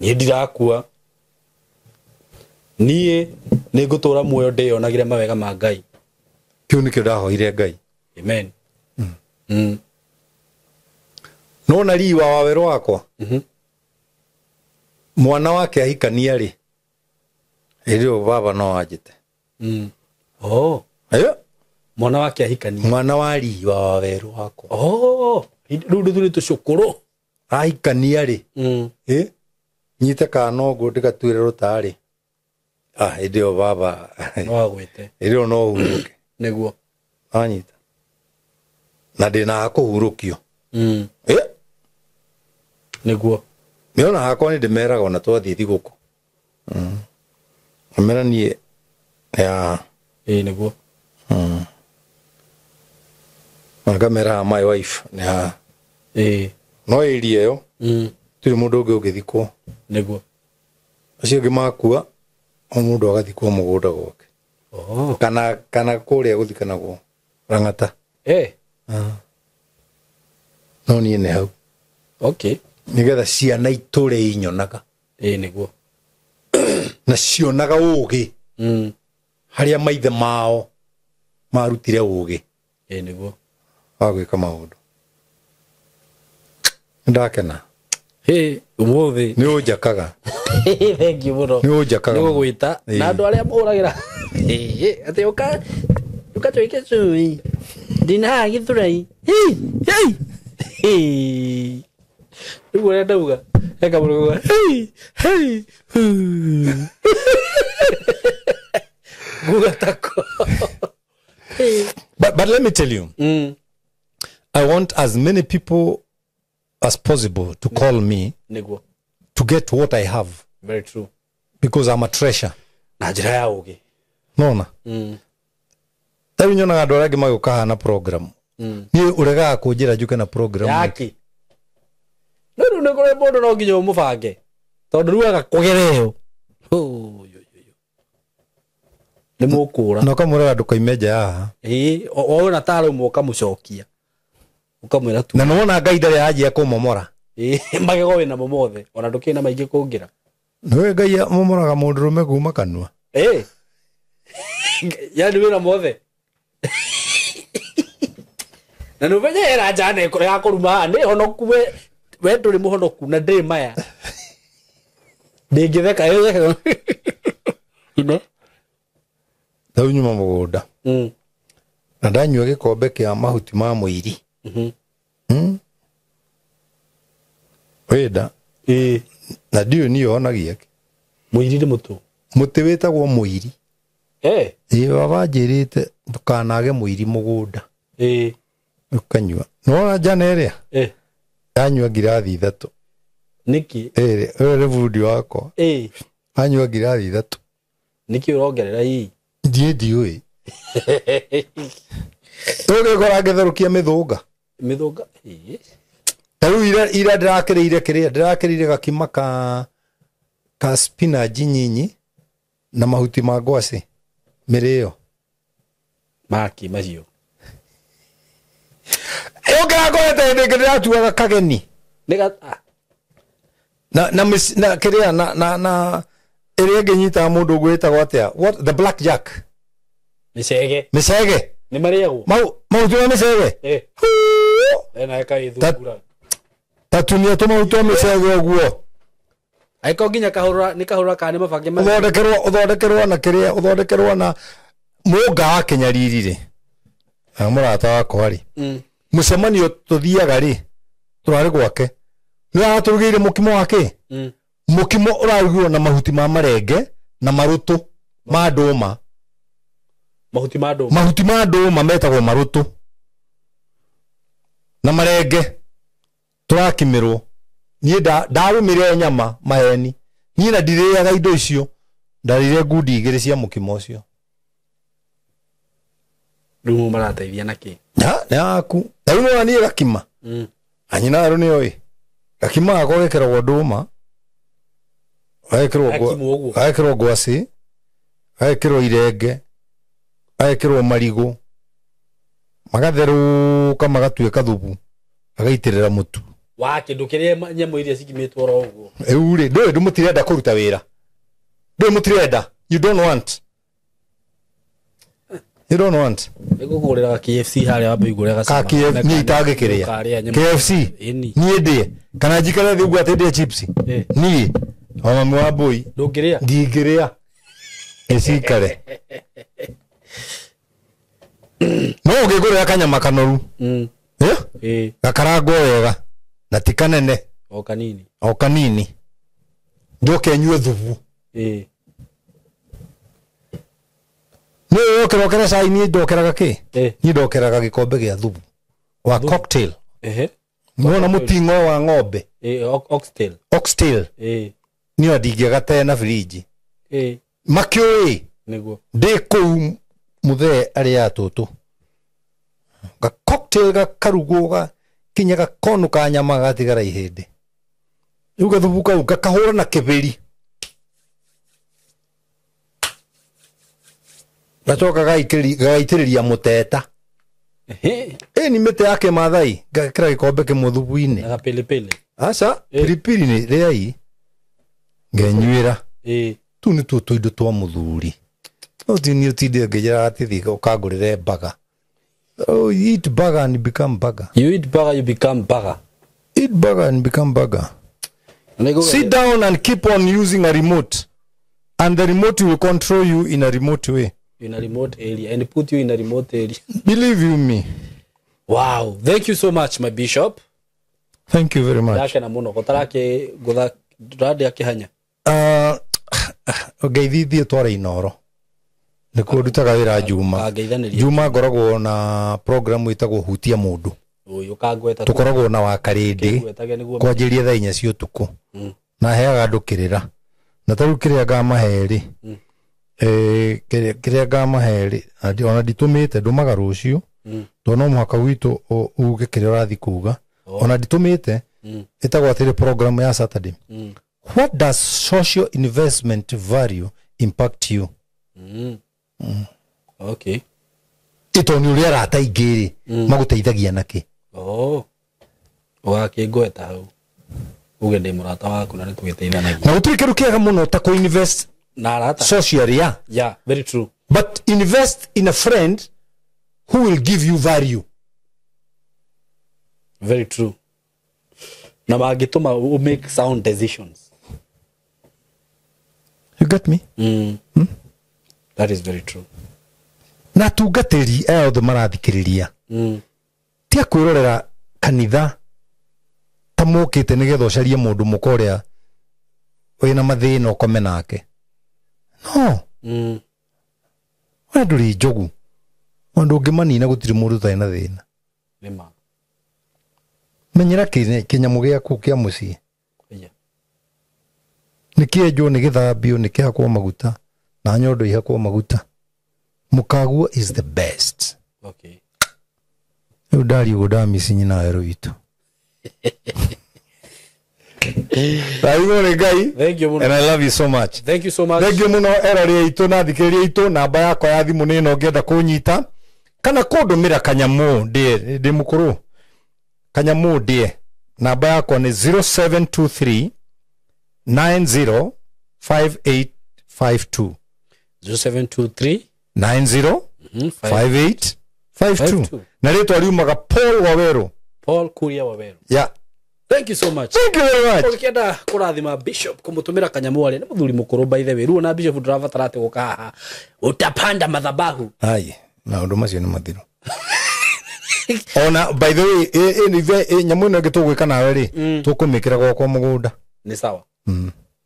Niĩ ndirakua. Niĩ nĩ ngũtũra muoyo ndĩyonagĩre mawega ma Ngai.
Kĩu nĩkĩo ndahoire Ngai.
Amen.
No na riwa wa werũ wakwa. Mwana wake ahikania rĩ. Ĩrĩ baba no anjĩte.
Oh.
Ayo.
Mwana wake ahikania.
Mwana wa riwa wa werũ wakwa.
Oh. Rĩu ndũthurĩ tũcũkũrũ.
Ahikania rĩ, nyite kana ũguo ndĩgatuĩre rũtarĩ. Ah, hĩndĩ ĩyo baba.
No agwĩte.
Hĩndĩ ĩyo no hurũke.
Nĩguo.
Anyita. Na ndĩna ha kũhurũkio.
Nĩguo.
Nĩona hakwa nĩ ndĩmeraga ona twathiĩ thigũkũ. Amera niĩ ya.
Ĩĩ nĩguo.
Ngamera my wife ya.
Ĩĩ.
No area ĩyo. Tũrĩ mũndũ ũngĩ ũngĩthikwo.
Nĩguo.
Acio angĩ makua o mũndũ agathikwo mũgũnda gwake.
Oh.
Kana kũrĩa gũthikanagwo Rang'ata. No niĩ nĩ hau.
Okay.
Nĩgetha ciana itũre inyonaga.
Ĩĩ nĩguo.
Na cionaga ũgĩ. Harĩa maithe mao marutire ũgĩ.
Ĩĩ nĩguo.
Wa gwĩka maũndũ. Ndakena.
Hĩ, ũmũthĩ.
Nĩ ũnjakaga.
Thank you mũno.
Nĩ ũnjakaga.
Nĩ gũgwĩta. Na andũ arĩa mũhũragĩra. Atĩ ũka ũka twĩke cui. Ndina haha Gĩthũrai. Hĩ, hĩ. Rĩu ũrĩa ndauga. Eka mũndũ kuga, hĩ, hĩ, hũ. Nguga tako.
But let me tell you. I want as many people as possible to call me.
Nĩguo.
To get what I have.
Very true.
Because I'm a treasure.
Na njĩra ya ũgĩ.
Nona. Tarĩu nyonaga andũ arĩa angĩ magĩũka haha na program. Niĩ ũregaga kũnjĩra njũke na program.
Yaki. No rĩu nĩ kũrĩ mũndũ no nginya ũmũbange. Tondũ rĩu agakũgera ĩyo. Nĩ mũkũra.
Na ũkamwĩra ndũkoime nja ya haha.
Ĩĩ, wona ta rĩmwe ũkamũcokia. Ũkamwĩra tu.
Na nĩwona Ngai ndarĩ anjia kũmomora.
Ĩĩ, magego wĩnamo mothe. Ona ndũkĩrĩ na maingĩ kũngĩra.
Nĩũĩ Ngai amomoraga mũndũrũme kuma kanua.
Ĩĩ. Yaani wĩna mothe. Na nĩ ũmenye ĩra njana ya kũruma haha, nĩ honoku we ndũrĩ mũhonoku na ndĩrĩ maya. Ndĩngĩtheka, ĩtheka. Ine.
Rĩu nyuma mũgũnda. Na ndanyua gĩkombe kĩa mahuti ma mũiri. Wĩnda.
Ĩĩ.
Na ndiũĩ niĩ honagia kĩ.
Mũiri nĩ mũtũ.
Mũtĩ wĩtagwo mũiri. Ĩĩ, baba anjĩrĩte ndũkanage mũiri mũgũnda.
Ĩĩ.
Ũkanyua. Nĩwona njana ĩrĩa? Ndanyua ngirathi 3.
Nĩkĩ?
Ĩrĩ, ũyũ nĩ bundi wakwa.
Ĩĩ.
Anyua ngirathi 3.
Nĩkĩ ũrongerera hihi?
Ndiĩ ndiũĩ. Tũgĩkora ngĩtherũkia mĩthũnga.
Mĩthũnga? Ĩĩ.
Ta rĩu ira ndĩrakĩrĩire kĩrĩa, ndĩrakĩrĩire gakima ka spinach nyinyi na mahuti ma ngwacĩ mĩrĩo.
Maki macio.
Ũngĩrakorete hĩndĩ ĩngĩ ndĩratuaga kageni.
Nĩ
Na na kĩrĩa na ĩrĩa ĩngĩ nyitaga mũndũ ũguo ĩtagwo atĩa? What the black jack?
Mĩcege.
Mĩcege.
Nĩ marĩagwo?
Mahuti ma mĩcege.
Ena ĩkaithungura.
Tatunia tũmahuti ma mĩcege ũguo.
Angĩkorwo nginya kahũra nĩ kahũra kana nĩ mabange
Ũthondekerwo na kĩrĩa, ũthondekerwo na mũnga wa Kĩnyariri rĩ. Na mũrata wakwa rĩ. Mũcemanio tũthiaga rĩ, tũrarĩ gwake. Nĩ aratũrugĩire mũkimo wa kĩ? Mũkimo ũrarugirwo na mahuti ma marenge na marũtũ ma ndũma.
Mahuti ma ndũma.
Mahuti ma ndũma metagwo marũtũ. Na marenge tũrakimirwo. Niĩ ndarũmire nyama maheni. Niĩ na ndirĩaga indo icio. Ndarĩire ngundi 2 cia mũkimo ũcio.
Rĩu marateithia na kĩ?
Nĩ yaku. Rĩu nĩwona niĩ gakima. Anyina rĩu nĩoĩ. Gakima gakwa gekĩragwo ndũma. Gagekĩrwo ngwacĩ, gagekĩrwo irenge, gagekĩrwo marigũ. Magatherũka magatuĩka thubu. Agaitĩrĩra mũtu.
Wa kĩndũ kĩrĩa nyamũ iria cikimĩtwo oro ũguo.
Rĩu rĩ, ndũĩ mũtirenda kũruta wĩra. Ndũĩ mũtirenda. You don't want. You don't want.
Nĩngũkũgũrĩra KFC harĩa wambe ũigue ũrĩa gacama.
Ka KFC niĩ itangĩkĩrĩa. KFC niĩ ndĩe. Kana njikare thĩ ũguo atĩ ndĩe chips. Niĩ o mami wa mbũi.
Ndũngĩrĩa?
Ndingĩrĩa. Ĩcikare. No ũngĩngũrĩra kanyama kanoru. Gakarangwo wega na ti kanene.
O kanini.
O kanini. Njoke nyue thubu. Nĩ ũkĩrokera cai niĩ ndokeraga kĩ? Niĩ ndokeraga gĩkombe gĩa thubu wa cocktail. Nĩwona mũting'o wa ng'ombe.
Oxtail.
Oxtail. Niĩ ndingĩgate na firiji. Makĩũĩ.
Nĩguo.
Ndĩ kũu mũthee arĩa tũtũ. Ga cocktail gakarugwo ga kinya gakonu ka nyama gatigara ihĩndĩ. Rĩu gathubu kau gakahũra na kĩbĩri. Gacoka gagaitĩrĩria mũteta. Ni mĩtĩ ya kĩmathai ngekĩra gĩkombe kĩmwe thubu-inĩ.
Na gapilipili.
Aca, pilipili nĩ rĩai ngenyuĩra. Tu nĩ tuo tũindo twa mũthuri. No ti niĩ ũtinde ngĩnjĩra atĩ thiĩ ũkangũrĩre burger. Oh, you eat burger and become burger.
You eat burger, you become burger.
Eat burger and become burger. Sit down and keep on using a remote. And the remote will control you in a remote way.
In a remote area and put you in a remote area.
Believe you me.
Wow. Thank you so much, my bishop.
Thank you very much.
Ndakena muno gotarake gutha ndiradia kihanya.
Ngeithithie tware Inoro. Nikuo ndutaga wira Juma. Juma ngoragwo na program ĩtagwo Hutia Mũndũ. Tukoragwo na wakarĩndĩ kwanjĩrĩria thaa 4 cia ũtukũ. Na heaga andũ kĩrĩra. Na ta rĩu kĩrĩa ngamahe rĩ, kĩrĩa ngamahe rĩ, ona nditũmĩte ndũmaga rũciũ. Tondũ no mũhaka gwitũ uge kĩrĩa ũrathiĩ kuga. Ona nditũmĩte ĩtagwo atĩrĩ program ya Saturday. What does social investment value impact you?
Okay.
Ito ni ũrĩa arata aingĩ rĩ magũteithagia nakĩ?
Oh. Ũgakĩngweta hau. Uge ndĩ mũrata waku na nĩtũgĩteithanagia.
Na gũtirĩ kĩndũ kĩega mũno ta kũ-invest
na arata
socially, yeah.
Yeah, very true.
But invest in a friend who will give you value.
Very true. Na mangĩtũma u make sound decisions.
You get me?
That is very true.
Na atungatĩri aya othe marathikĩrĩria. Ti a kwĩrorera kanitha ta mokĩte nĩgetha ũcarie mũndũ mũka ũrĩa wĩna mathĩna ũkome nake. No. We ndũrĩ njogu. Mũndũ ũngĩmanina gũtirĩ mũndũ ũtarĩ na thĩna.
Nĩma.
Menyera kĩnyamũ gĩaku kĩa mũciĩ. Nĩ kĩenjwo, nĩ gĩthambio, nĩ kĩhakwo maguta na nyondo ihakwo maguta. Mũkaguo is the best.
Okay.
Rĩu ndaria ũguo ndamici nyina werũ witũ. Raithimwo nĩ Ngai.
Thank you mũno.
And I love you so much.
Thank you so much.
Thank you mũno erori aitũ na thikĩrĩria aitũ. Namba yakwa ya thimũ nĩ ĩno ũngĩenda kũnyita kana kũndũmĩra kanyamũ ndĩe, ndĩ mũkũrũ. Kanyamũ ndĩe. Namba yakwa nĩ 0723 905852.
0723
905852. Na rĩtwa riumaga Paul Waweru.
Paul Kuria Waweru.
Yeah.
Thank you so much.
Thank you very much.
Ũngĩenda kũrathima Bishop kũmũtũmĩra kanyamũ arĩa nĩ mũthuri mũkũrũ by the way. Rĩu ona Bishop ndũrabatara atĩ gũka haha utapanda madhabahu.
Ai, maũndũ macio nĩ mathiru. Ona by the way, nyamũ ĩno ĩngĩ tũgwĩka nawe rĩ, tũkũmĩkĩra gwakwa mũgũnda.
Nĩ sawa.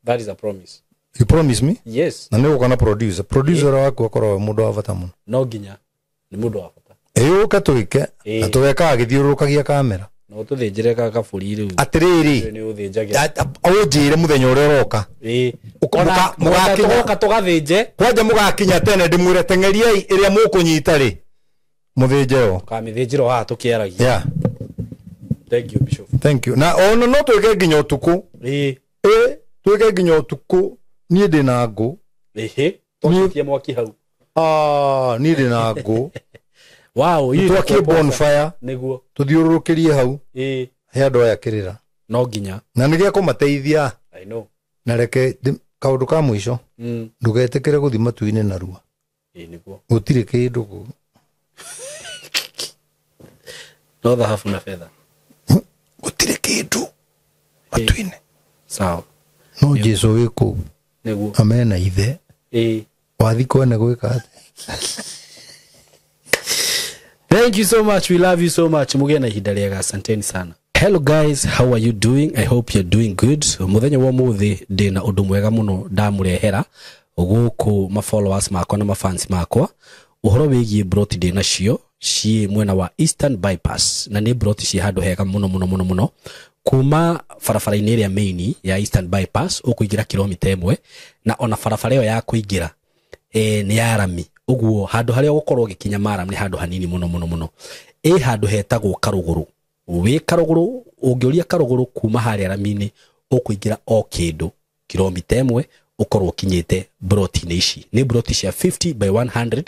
That is a promise.
You promise me?
Yes.
Na nĩ ũgũka na producer. Producer waku akorwo wĩ mũndũ wa bata mũno.
No nginya. Nĩ mũndũ wa bata.
Ĩ ũke twĩke na tũgekaga gĩthiũrũrũkagia kamera.
No tũthĩnjĩre gakabũri rĩu.
Atĩrĩrĩ.
Nĩ ũthĩnjagĩra.
Ũnjĩre mũthenya ũrĩa ũroka.
Mũgakinya tũgathĩnje.
Kwanja mũgakinya tene ndĩmwĩre teng'eriai ĩrĩa mũkũnyita rĩ. Mũthĩnje yo.
Ũkamĩthĩnjĩra haha tũkĩaragia.
Yeah.
Thank you Bishop.
Thank you. Na ona no twĩke nginya ũtukũ. Twĩke nginya ũtukũ. Niĩ ndĩ na ngũ.
Twakie mwaki hau.
Niĩ ndĩ na ngũ.
Wow,
twakie bonfire.
Nĩguo.
Tũthiũrũrũkĩrie hau. He andũ aya kĩrĩra.
No nginya.
Na nĩ gĩa kũmateithia.
I know.
Na reke kaũndũ ka mũico. Ndũgetĩkĩre gũthiĩ matu-inĩ narua.
Nĩguo.
Gũtirĩ kĩndũ kũu.
No thahabu na betha.
Gũtirĩ kĩndũ matu-inĩ.
Sawa.
No Jesu wĩ kũu.
Nĩguo.
Amena ithe. Wathi kwene gwĩka atĩa?
Thank you so much, we love you so much. Mugie na ihinda rĩega, asanteni sana. Hello guys, how are you doing? I hope you're doing good. Muthenya wa muthi ndina undu mwega muno ndamurehera guku ma followers makwa na ma fans makwa uhoro wigie broti ndina cio ci mwena wa Eastern Bypass, na ni broti ci handu hega muno muno muno muno kuma barabara-inĩ ĩrĩa main ya Eastern Bypass ũkũingĩra kilomita 1, na ona barabara ĩyo ya kũingĩra nĩ ya rami, ũguo handũ harĩa ũgũkorwo ũgĩkinya maram nĩ handũ hanini muno muno muno. Ĩ handũ hetagwo Karũgũrũ, wĩ Karũgũrũ ũngĩũria Karũgũrũ kuma harĩa rami-inĩ ũkũingĩra o kĩndũ kilomita 1 ũkorwo ũkinyĩte broti-inĩ ici. Nĩ broti cia 50 by 100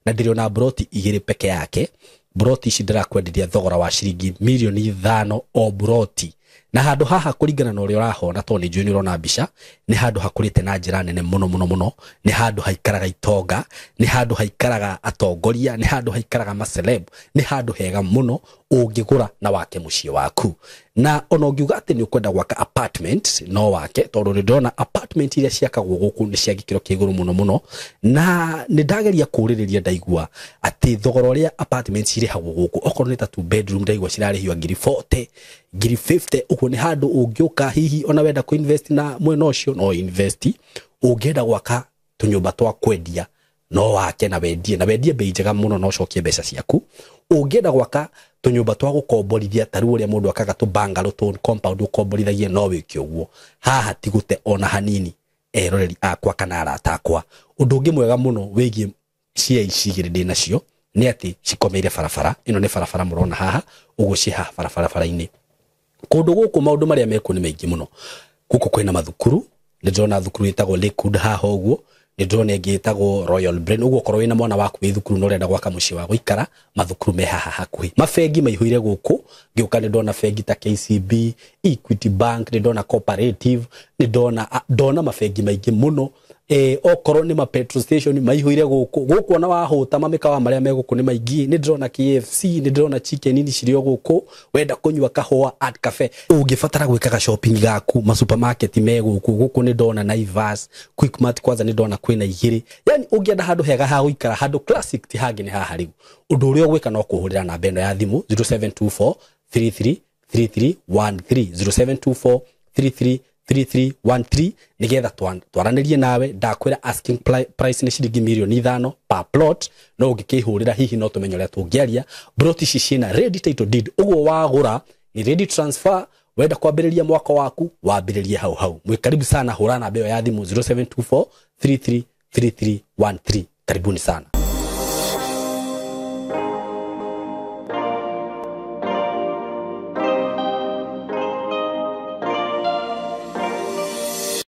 na ndĩrĩ ona broti 2 peke yake. Broti ici ndĩrakwenderia thogora wa ciringi mirioni 5 o broti, na handũ haha kũringana na ũrĩa ũrahona tondũ nĩ njũĩ nĩ ũrona mbica, nĩ handũ hakũrĩte na njĩra nene mũno mũno mũno, nĩ handũ haikaraga itonga, nĩ handũ haikaraga atongoria, nĩ handũ haikaraga maceleb, nĩ handũ hega mũno ũngĩgũra na wake mũciĩ waku. Na ona ũngiuga atĩ nĩ ũkwenda gwaka apartment no wake, tondũ nĩ ndĩrona apartment iria ciakagwo gũkũ nĩ cia gĩkĩro kĩa igũrũ mũno mũno, na nĩ ndageria kũũrĩrĩria ndaigua atĩ thogora ũrĩa apartment cirĩhagwo gũkũ okorwo nĩ ta 2 bedroom ndaigua cirarĩhio ngiri 40, ngiri 50. Ũguo nĩ handũ ũngĩũka hihi ona wenda kũ invest na mwena ũcio no invest, ũngĩenda gwaka tũnyũmba twa kwendia no wake na wendie, na wendie bei njega mũno na ũcokie mbeca ciaku. Ũngĩenda gwaka tũnyũmba twa gũkomborithia ta rĩu ũrĩa mũndũ akaga tũ bungalow tũ compound ũkomborithagie no wĩke ũguo. Haha ti gũte ona hanini eroreri akwa kana arata akwa. Ũndũ ũngĩ mwega mũno wĩgiĩ cia ici igĩrĩ ndĩ nacio nĩ atĩ cikomeire barabara ĩno, nĩ barabara mũrona haha ũguo, ciĩ haha barabara-inĩ. Kũndũ gũkũ maũndũ marĩa mekuo nĩ maingĩ mũno. Gũkũ kwĩna mathukuru, nĩ ndĩrona thukuru ĩtagwo Lakewood haha ũguo, nĩ ndĩrona ĩngĩ ĩtagwo Royal Brain. Ũguo okorwo wĩna mwana waku wĩ thukuru na ũrenda gwaka mũciĩ wa gũikara, mathukuru me haha hakuhĩ. Mabengi maihũire gũkũ, ngĩũka nĩ ndona bengi ta KCB, Equity Bank, nĩ ndona Cooperative, nĩ ndona mabengi maingĩ mũno. Okorwo nĩ ma petrol station maihũire gũkũ. Gũkũ ona wahũta mamĩkawa marĩa me gũkũ nĩ maingĩ. Nĩ ndĩrona KFC, nĩ ndĩrona chicken ini cirĩ o gũkũ. Wenda kũnyua kahũa Art Cafe, ũngĩbatara gwĩkaga shopping gaku, ma supermarket me gũkũ. Gũkũ nĩ ndona Naivas, Quickmart kwanza nĩ ndona kwĩna 2. Yani ũngĩenda handũ hega ha gũikara, handũ classic ti hangĩ nĩ haha rĩu. Ũndũ ũrĩa ũgwĩka no kũhũrĩra namba ĩno ya thimũ 0724 33 3313, 0724 33 3313 nigetha twaranĩrie nawe. Ndakwĩra asking price nĩ ciringi mirioni 5 per plot, no ũngĩkĩhũrĩra hihi no tũmenye ũrĩa tũngĩaria. Broti ici ciĩna ready title deed, ũguo wagũra ni ready transfer. Wenda kwambĩrĩria mwaka waku wambĩrĩrie hau hau. Mwĩ karibu sana, hũra namba ĩyo ya thimũ 0724 33 3313. Karibuni sana.